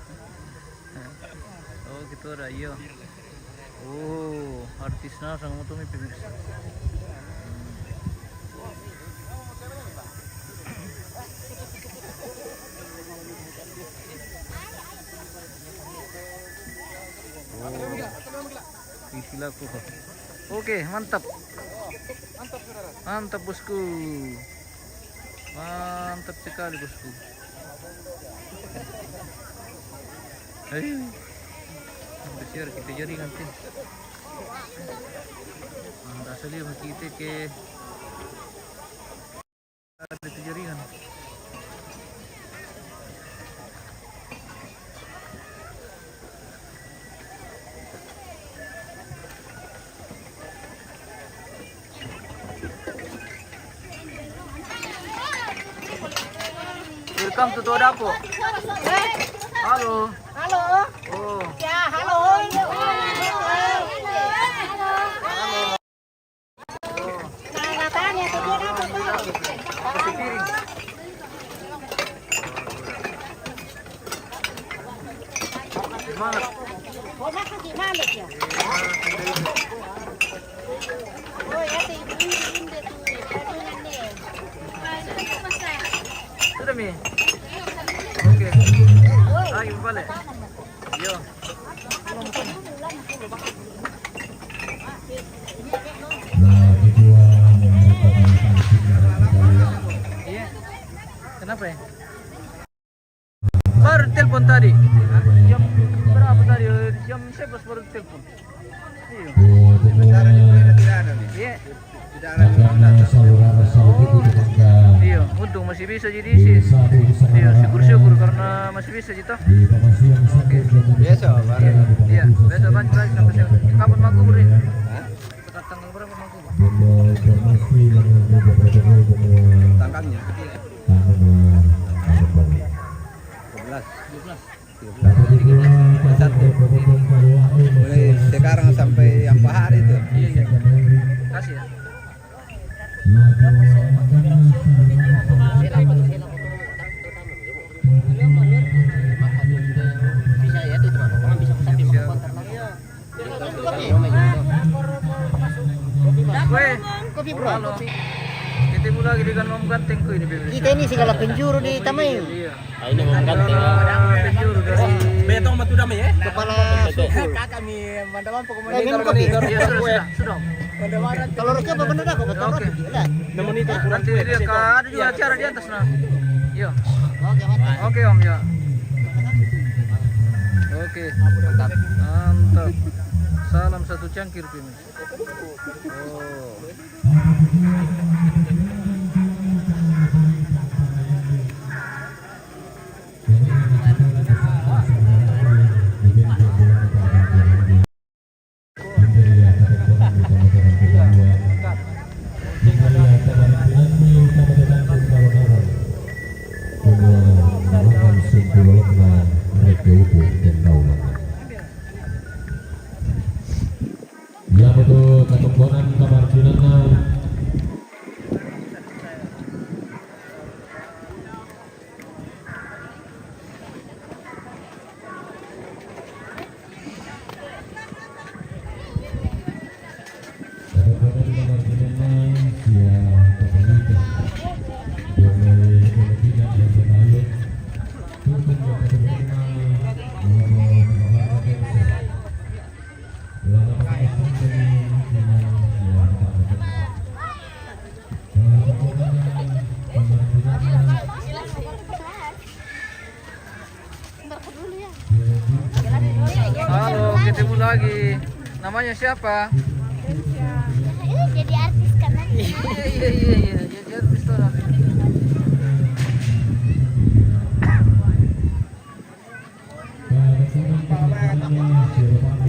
Oh, gitu ada, iya. Oh, artis nasa mau tuh, pemirsa. Oh. Isi laku. Oke, mantap. Mantap, bosku. Mantap sekali, bosku. Hei. Besar kita jaringan, tin. Mantap sekali, kita ke Ada itu jaringan. Welcome to Todapo. Halo. Halo. Oh. Ya, halo. Halo. Semangat. Sudah, Mi? Oke. Ayo, balik. Yo. Iya. Kenapa ya? Baru telepon tadi. Jam berapa tadi? Jam sebelas baru telepon. Iya. Iya. Iya, untung masih bisa jadi isi. Iya, syukur-syukur karena masih bisa jadi toh. Oke. Biasa, Pak. Iya, iya, biasa, Pak. Kapan mau kubur ini? Hah? Dekat tanggal berapa mau kubur? Tanggalnya? Iya. Sebelas. Dua belas. Satu. Mulai sekarang sampai yang Pak hari itu. Iya, iya. Kasih ya. Bisa ya, itu cuma orang bisa, tapi mau kontak lagi. Iya. Kopi, bro. Halo. Ketemu lagi dengan Om Ganteng ko ini, Bebe. Kita ini segala penjuru di Tamai. Iya. Ah, ini Om Ganteng. Penjuru dari Betong Batu Damai, ya? Kepala suku. Kakak nih, Mandawan pokoknya. Iya, sudah, sudah, sudah. Kalau rokok apa benar aku betul. Oke. Nanti dia ada juga acara di atas, nah. Iya. Oke, Om, ya. Oke, mantap. Mantap. Salam satu cangkir, Pim. Iya, betul, katongkonan kamarjinanna. Katongkonan kamarjinanna sia Papalita. Domai Papalita dan Papalita. Tutun yang katongkonan. Halo, ketemu lagi. Namanya siapa? Ini jadi artis kan? Iya, iya, iya, iya. Jadi artis orang.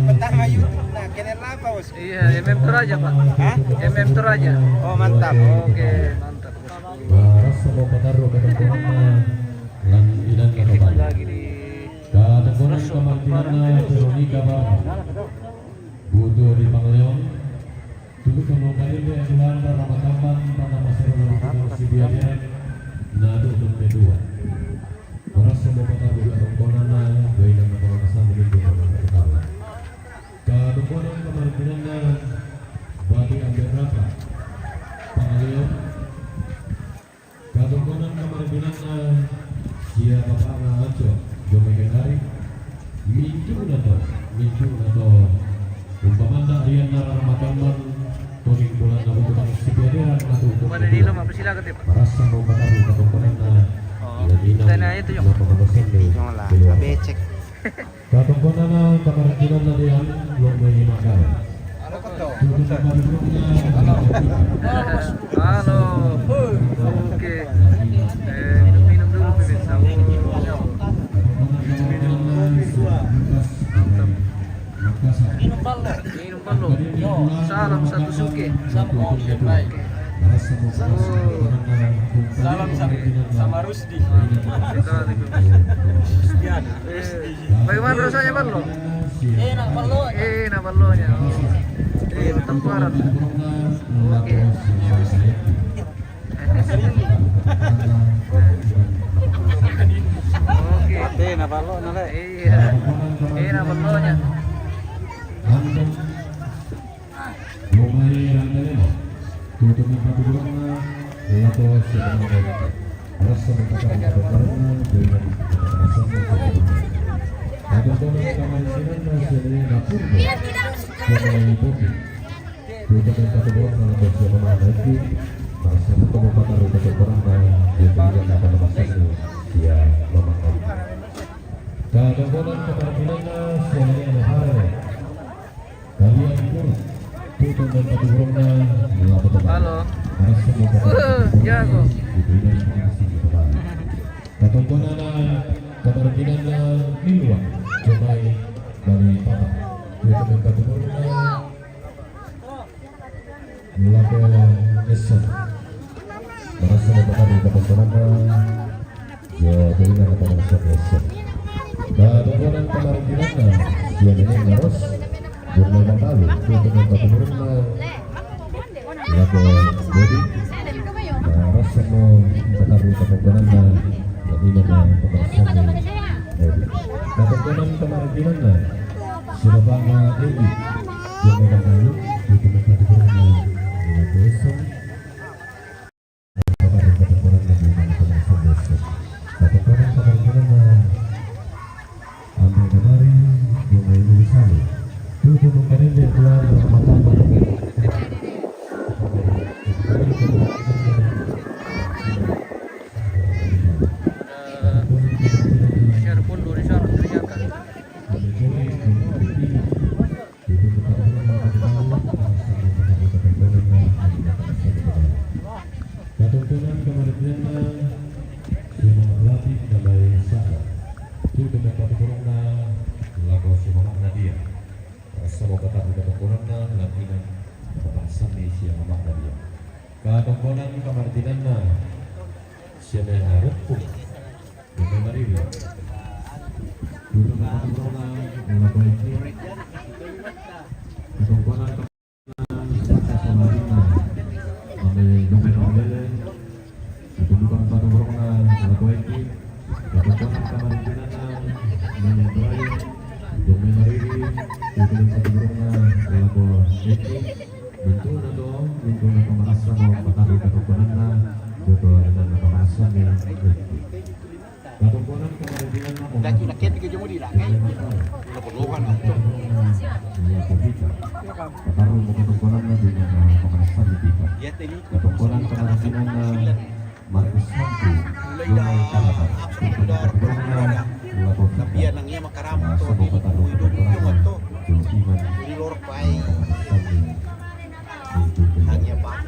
Pertama YouTube, nah, channel apa, Bos? Iya, M M Toraja, Pak. Hah? M M Toraja. Oh, mantap. Oke, mantap, Bos. Barasa mau pataru katongkonan lan idan katongkonan. Lagi di katongkonan kamarjinanna Veronica Barna. Butuh di Pangleon. Tutu tolong kali dia Juanda Ramatamban pada masyarakat Sibiaderan. Nadu kedua. Barasa mau pataru katongkonanna, doina na pangalasan minggu na pertama. Katongkonan kamarjinanna Bati Ambil Raka. Pangalion. Katongkonan kamarjinanna sia bapakna Aco, Jomai Kendari. Mintu'na to, mintu'na to. Umpamanda rianna rara magamman, toding bulanna buku Sibiaderan na tu. Pada di lomba persilakan, Pak. Barasa mau pataru katongkonanna. Oh, tanya itu, Jong. Becek. Katongkonanna kamarjinanna Dean, lo mai makan. Halo. Oke. Eh, minum-minum dulu, pemirsa. Minum kopi dua. Mantap. Minum ballo. Minum ballo. Salam satu suke. Sama kopi yang baik. Salam sa-, sama Rusdi. Mantap sekali, pemirsa. Rusdiana. Eh, bagaimana rasanya ballo? Enak ballonya. Enak ballonya. Oh. Eh, temparan. Oke. Oke. Enak ballonya, Le. Iya. Enak ballonya. Domai Randelemo. Tutu mempatu gurunna, lato sebenarnya. Rasa mengatakan kebenarannya dengan kekerasan sebenarnya. Ada domai kamar sinanna sini dapur. Domai Bobi. Tutu mempatu gurunna, lato sebenarnya. Rasa mengatakan kebenarannya dengan kekerasan. Ya, mama. Katongkonan kamarjinanna sia Lea Nahara. Kalian pun tutu mempatu gurunna, lapo to. Halo. Jago. Katongkonanna kamarjinanna Milwa, Jomai Balikpapan. Tutu mempatu gurunna. Lako Essen. Barasa mau pataru katongkonanna. Ya, doina na pangalasan Essen. Katongkonan kamarjinanna sia Neneng Ros. Jumlah matalu, katongkonan katongkonanna. Lako Bobi. Barasa mau pataru katongkonanna. Doina na pangalasan Bobi. Katongkonan kamarjinanna. Sia bapakna Egi. Jumlah matalu, katongkonan katongkonanna. Sia mamakna dia. Katongkonan kamartinanna, sia me harukku, sia me mariri. Dulu katongkonan, dulu baiki. Katongkonan kamartinanna, sia me lumen olele. Katongkonan kamartinanna, dulu baiki. Katongkonan kamartinanna, sia me marayo, sia me mariri. Katongkonan kamartinanna, dulu baiki. Bentukna to, bentukna pamarassan, pataru katongkonanna, jolo rinanna pamarassan. Katongkonan kamartinanna, daki, daki, daki, jomodi, daki. Udah penuhan, Cok. Iya, Pita. Pataru katongkonanna, rinanna pamarassan, Pita. Iya, tadi. Katongkonan kamartinanna, Markus satu, mulai dah, apa itu dah, tapi ya nang iya makaram to, di dulu, di rumah to. Di lor pai. Hanya batu.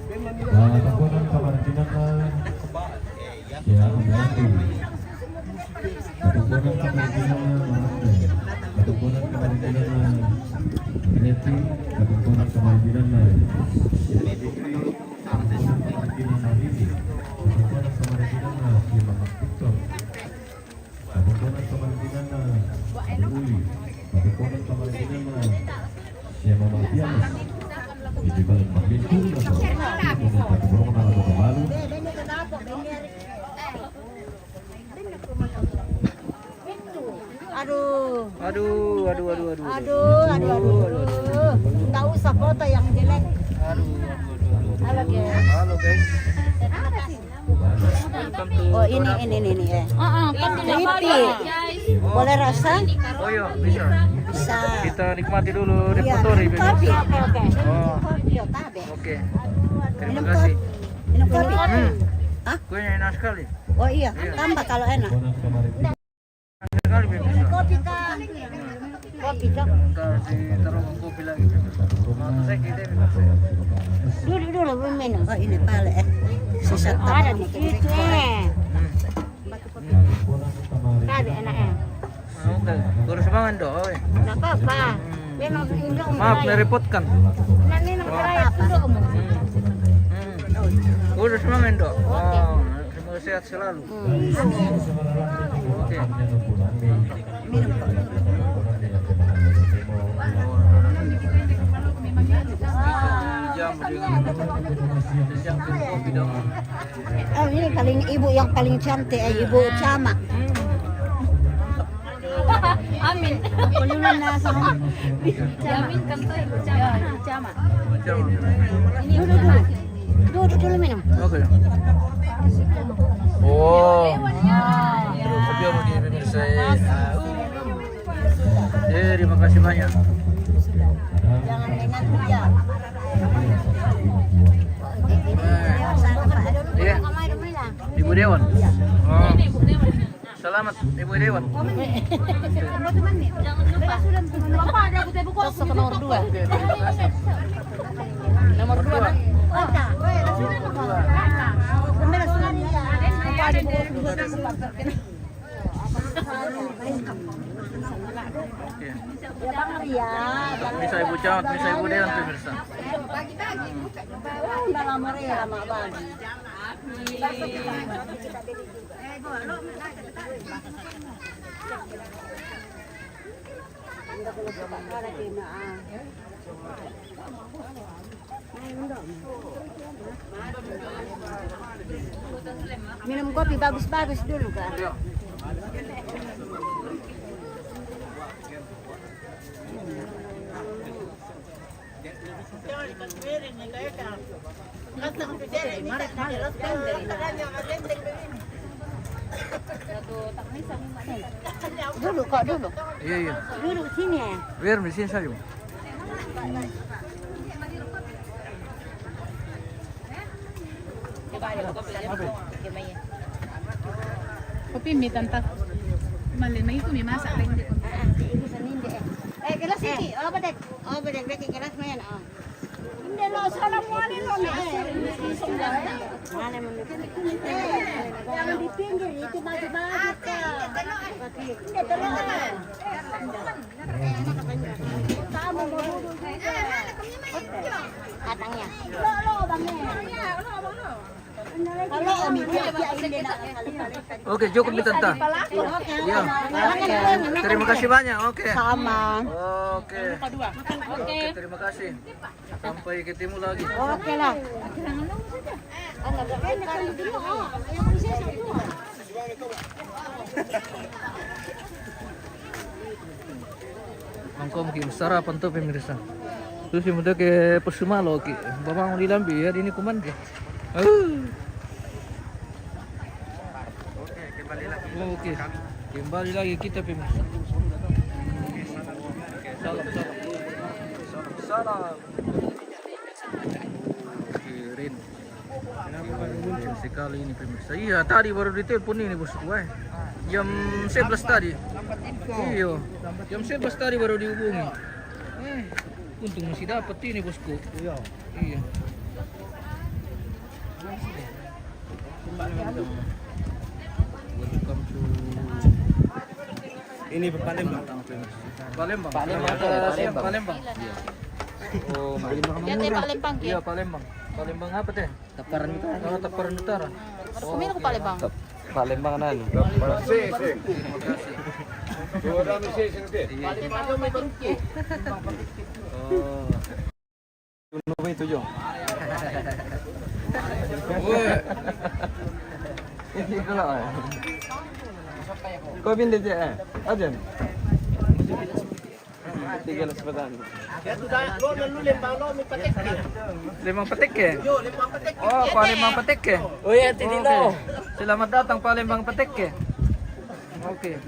Katongkonan kamartinanna, ya, menanti. Katongkonan kamartinanna, menanti. Katongkonan kamartinanna, menanti. Katongkonan kamartinanna. Aduh. Aduh, aduh, aduh, aduh, aduh. Aduh, aduh, aduh, aduh. Tak usah foto yang jelek. Aduh, aduh, aduh, aduh. Halo, guys. Halo, guys. Welcome to. Oh, ini, ini, ini, ini, eh. Heeh, kan tidak apa-apa, guys. Boleh rasa? Oh, iya, bisa. Bisa. Kita nikmati dulu, iya, repertori, nikmati. Oke, oke. Oh. Iya, tabe. Oke. Terima kasih. Minum kopi. Minum kopi. Hmm. Hah? Kuenya enak sekali. Oh, iya, iya, tambah kalau enak. Minum kopi, Kak. Kopi, Kak. Kasih terus kopi lagi. Dulu, dulu, belum minum. Oh, ini pale, eh. Sisa ada di situ, eh. Hmm. Kali enaknya. Oke, kurus banget, Dok. Oi. Nggak apa-apa. Memang Indo. Maaf, merepotkan. Nah, memang apa-apa. Hmm. Kurus banget, Dok. Oke. Oh, semoga sehat selalu. Hmm. Oke. Minum, Pak. Jam dengan siapin kopi dong. Oh, ini paling ibu yang paling cantik, eh, Ibu Camat. Amin. Amin kan tuh Ibu Camat. Camat. Duduk dulu. Duduk dulu minum. Oke. Oh. Aduh, kopi apa dia, pemirsa, ya? Eh, terima kasih banyak. Jangan dengan dia. Iya. Ibu Dewan. Oh. Selamat, Ibu Dewan. Jangan lupa. Nomor dua. Nomor dua. Nomor dua. Oke. Bisa Ibu Camat, bisa Ibu Dewan, pemirsa. Udah lama ya, lama banget. Minum kopi bagus-bagus dulu, Kak. Dulu, Kak, dulu. Iya, iya. Dulu sini, ya. Biar di sini saja. Kopi mi, Tanta. Male mai ku mi masak, Tanta. Eh, gelas ini. Oh, bedek. Oh, bedek, bedek, gelas main. Oh. Ini lo salam wali lo, nah. Mana menurut? Yang di pinggir itu maju-maju, Kak. Ini telur. Katangnya. Oke, cukup nih, Tante. Iya. Terima kasih banyak. Oke. Sama. Oke. Oke, terima kasih. Sampai ketemu lagi. Oke lah. Angkom ki sarapan tu, pemirsa. Terus yang muda ke pesumalo ki. Bawang di lambi ya, ini kuman ke. Uh. Oke, kembali lagi kita, pemirsa. Salam, salam. Salam, salam. Kirin. Sekali ini, pemirsa. Iya, tadi baru ditelepon ini, bosku, eh. Jam sebelas tadi. Iya. Jam sebelas tadi baru dihubungi. Eh, untung masih dapat ini, bosku. Iya. Iya. Welcome to ini Palembang. Palembang. Palembang. Palembang. Palembang. Oh, Palembang. Dia teh Palembang, ke? Iya, Palembang. Palembang apa teh? Taparan Utara. Oh, Taparan Utara. Ada pemilu ke Palembang? Tep-, Palembang nanu. Sing, sing. Dua orang sing, sing, sing. Iya. Oh. Itu, Jo. Woi. Ini kalau, eh. Kau pindah je, eh. Ajan. Tiga belas petang. Ya, sudah, lo lalu lembang lo, mi petik. Lembang petik, ya? Yo, lembang petik. Oh, Palembang Petek, ya? Oh, iya, tadi lo. Selamat datang Palembang Petek, ya? Oke.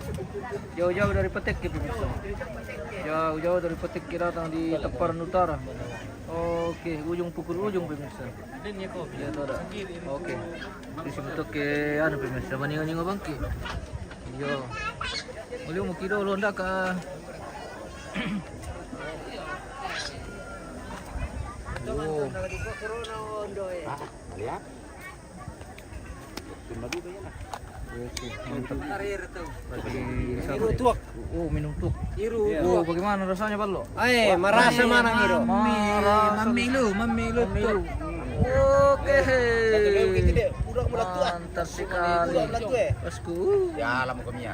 Jauh-jauh dari Petek, ya, pemirsa. Jauh-jauh dari Petek, kita datang di Taparan Utara. Oke, ujung pukul ujung, pemirsa. Iya, tuh ada. Oke. Di sini tuh ke, anu, pemirsa, maningo-ningo bangki. Iya. Boleh mau kido lo ndak ka? Oh. Ah, malihat. Cuma dua ya lah. Oke, mantap. Lagi siapa nih? Iru tuak. Oh, minum tuak. Iru tuak. Oh, bagaimana rasanya, Balo? Eh, marasa mana, Iru? Mami, mami lu, mami lu tuak. Oke. Mantap sekali. Bosku. Ya, lama kemia.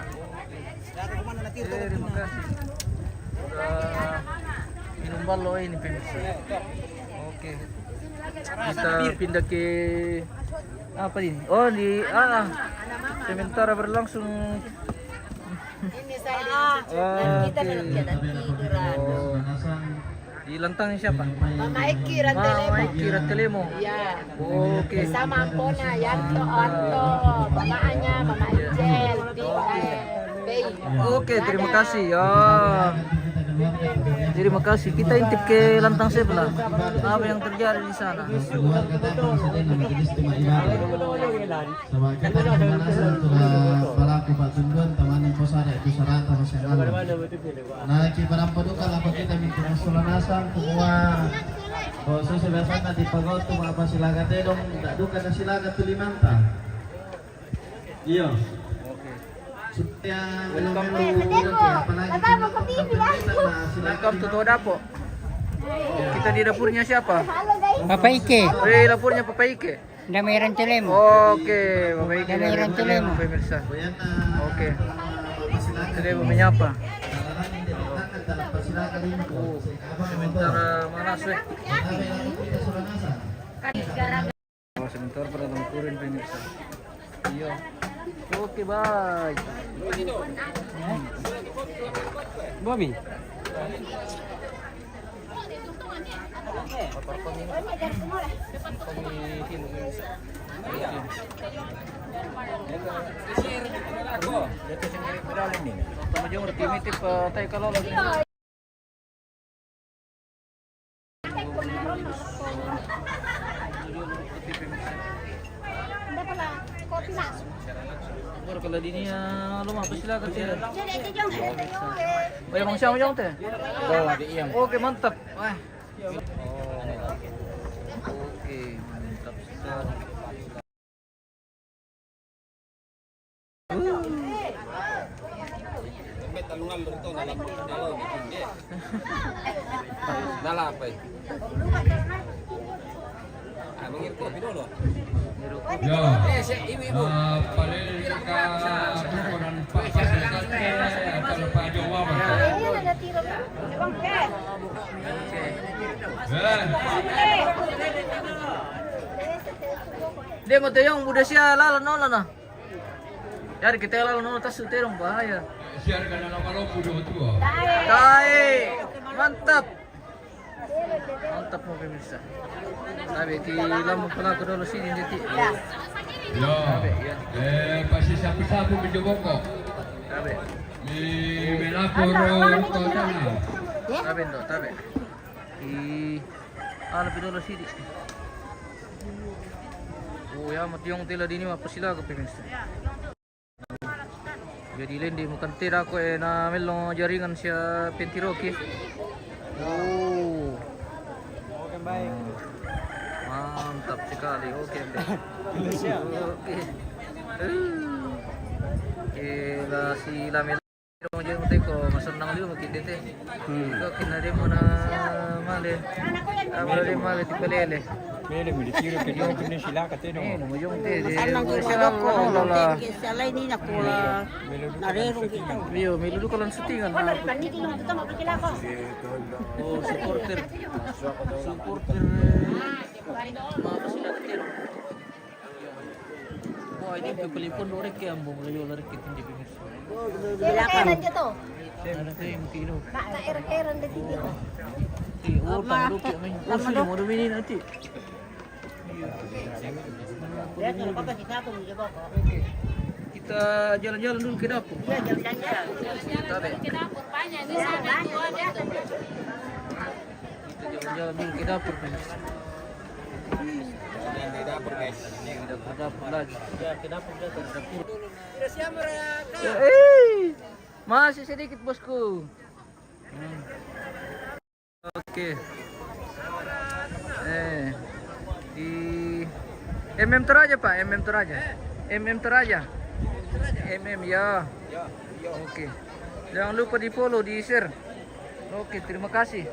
Terima kasih. Udah minum Balo ini, pemirsa. Oke. Kita pindah ke apa ini? Oh, di, ah, sementara berlangsung. Ini saya di kita dalam keadaan tiduran. Oh. Di lantang siapa? Mama Eki Rantelemo. Mama Eki Rantelemo. Iya. Oke. Sama Ampona, Yanto, Anto, mamanya, Mama Ijel, di, eh, Bei. Oke, terima kasih. Ya. Terima kasih. Kita intip ke lantang sebelah. Apa yang terjadi di sana? Sama kita di mana sudah berlaku Pak Tungguan, teman yang kau sadar itu sarata masih. Nah, ki parampa duka lah kita minta masalah nasang, semua. Oh, so, biasa nanti pagotu apa silaga tedong, tak duka na silaga tu limanta. Iya. Oke. Supaya melo-melo, apalagi. Welcome to Todapo. Kita di dapurnya siapa? Papa Ike. Eh, dapurnya Papa Ike. Dame Rantelemo. Oke, Bapak Ibu. Dame Rantelemo, pemirsa. Oke. Sudah Ibu menyapa. Oh, sementara mana, Swe? Oh, sementara pada lengkurin, pemirsa. Iya. Oke, bye. Bobby. Kalau di ini ya, lo mau apa silakan sih. Oh, emang siapa yang teh? Oh, di Iyam. Oke, mantap. Wah. Oh. Oke, mantap sekali. Dalam apa? Ah, mengirim kopi dulu. Ya. Eh, si ibu-ibu. Ah, paling dekat bukan Pak Pak Jowa, Pak. Eh. Dia mau tayong, udah siya lalan, no, no, no. Jadi kita lalu nona tas suterong bahaya. Siar kana nama lo pudo tua. Tai. Mantap. Mantap mau pemirsa. Tapi di lamu pelaku dulu sini, Diti. Ya. Eh, pasti sapu-sapu menjeboko. Tabe. Di melapor kau sana. Tabe, Ndo, tabe. Di, ah, lebih dulu sini. Oh, ya, mationg tela dini mah pasti lagu pemirsa. Jadi lendi mukan tera ko e na melong jaringan sia pentiroki. Oh. Oke, baik. Mantap sekali. Oke, oke. Oke. Oke, la si la melong jaringan teko, masenang liu mungkin dete. Hmm. Ko kina demo na male. Abra de male ti pelele. Mele, mele tiro ke dong kene sila kate dong. Eh, no mojong te de. Sana ko sa ko la la. Ke sala ini na ko la. Narero kita. Iyo, mele du kalan syutingan. Oh, supporter. Supporter. Wah, ini ke pelipon dorek ya, ambong layo lari ke tinggi pinggir. Silakan aja tuh. Ada tuh yang kilo. Kak, tak er-, eran deh tinggi. Di, oh, tambah dulu, Kak, main. Oh, sudah mau dominin nanti. Iya. Dia kalau apa kita tuh, dia bawa. Oke. Kita jalan-jalan dulu ke dapur. Iya, jalan-jalan. Kita deh. Ke dapur banyak di sana, tuh ada. Kita jalan-jalan dulu ke dapur, guys. Ke dapur, guys. Ke dapur, dapur lagi. Ya, ke dapur, dapur, dapur. Eh, masih sedikit, bosku. Hmm. Oke. Eh, di M M Toraja, Pak, M M Toraja. M M Toraja. M M, ya. Oke. Jangan lupa di-follow, di-share. Oke, terima kasih.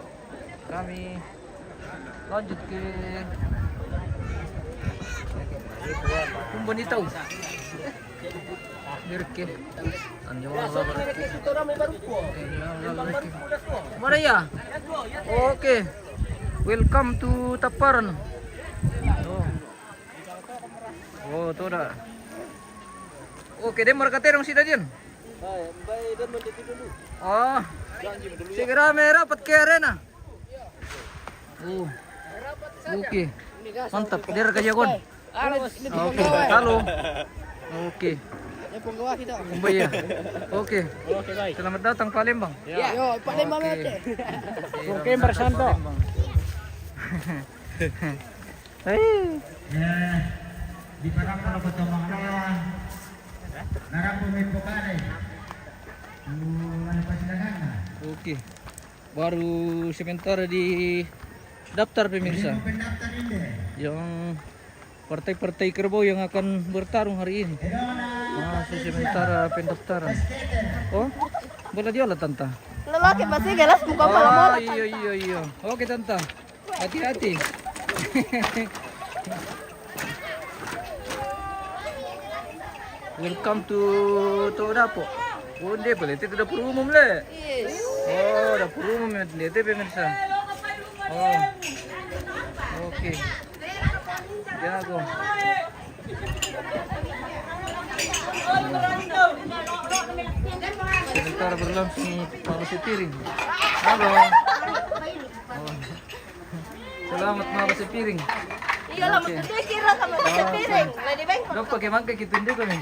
Kami lanjut ke Kumbanitau. Birke. Anyo. Mana ya? Oke. Welcome to Taparan. Oh. Oh, tuh dah. Oke, deh, mereka terong sida dian. Oh. Segera merapat ke arena. Oh. Oke. Mantap, dia kerja kon. Oke, halo. Oke. Kumbaya. Oke. Selamat datang Palembang. Yo, Palembang. Oke. Oke, Santo. Hei. Ya, di padang kalau ketemu. Narang pemimpin kare. Tuh, ada pasilagan. Oke. Baru sementara di daftar, pemirsa. Yang partai-partai kerbau yang akan bertarung hari ini. Masih sementara pendaftaran. Oh, bola diola, Tanta. Lelaki pasti galas muka malam. Oh, iya, iya, iya. Oke, Tanta. Hati-hati. Welcome to, to dapur. Oh, dia boleh itu dapur umum, le. Oh, dapur umum ya, dia itu pemirsa. Oh. Oke. Jago. Sementara berlangsung malu sepiring. Halo. Oh. Selamat malu sepiring. Iya, lah, oke. Maksudnya kira sama sepiring. Lah, di bengkok. Dok, pakai mangga kita dulu nih.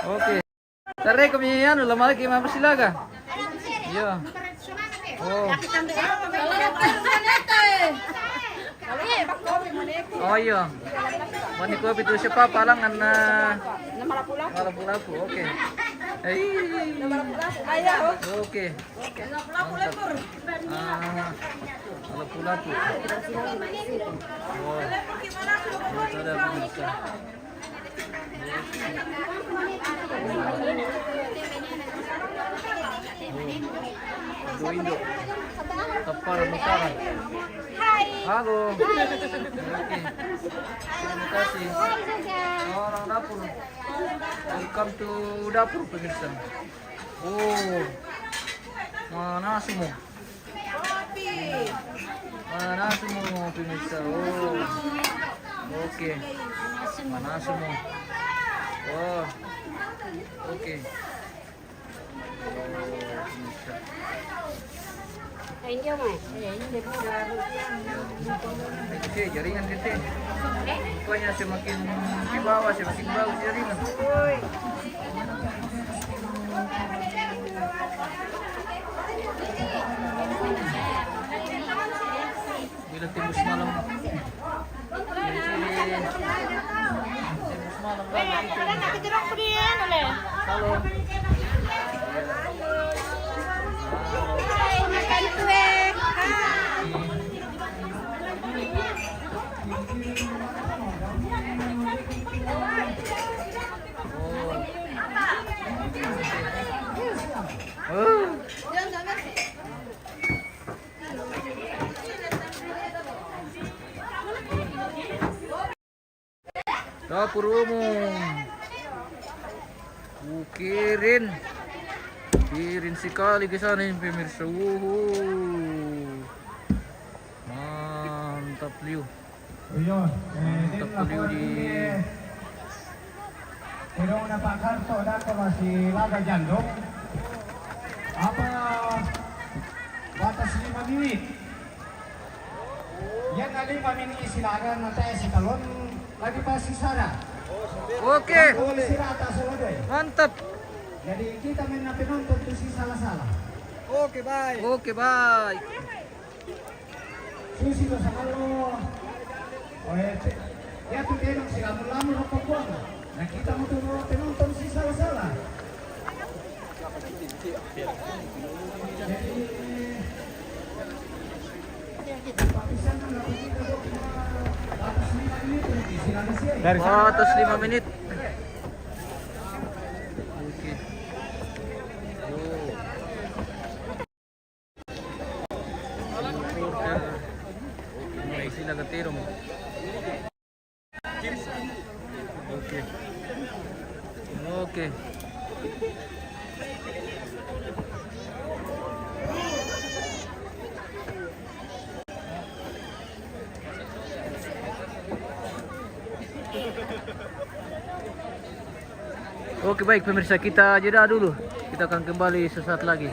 Oke. Tare kami anu, lama lagi mama silaga. Iya. Oh. Oh, iya. Mani kopi tu siapa palangan na malapu-lapu. Oke. Eh. Oke. Mantap. Ah, malapu-lapu. Oh. Itu ada pemirsa. Indo-indo. Tapar mutara. Halo. Oke. Terima kasih. Orang dapur. Welcome to dapur, pemirsa. Oh. Mana semua? Mana semua, pemirsa? Oh. Oke. Mana semua? Oh. Oke. Enjoy, Mas. Kecil, jaringan kecil. Rupanya semakin ke bawah, semakin bagus jaringan. Bila tembus malam. Tembus malam lagi. Halo. Oh. Dapur umum. Uh, keren. Keren sekali ke sana ini, pemirsa. Wuhu. Mantap liu. Iya, eh, mantap liu di. Kedong na Pak Karto, dako masih laga jandong. Apa batas lima menit? Yang kali mamin isi laga na teh si talon lagi pasti sada. Oke. Kalau si rata solo deh. Mantap. Jadi kita main na penonton tu si salah-salah. Oke, baik. Oke, baik. Susi lo sama lo. Oh, ya, cek. Ya, tu tenong si lamun-lamun apa kuang. Nah, kita mau tu penonton si salah-salah. Dari sana. Batas lima menit. Oke. Yo. Oke. Oke. Oke, baik pemirsa, kita jeda dulu. Kita akan kembali sesaat lagi.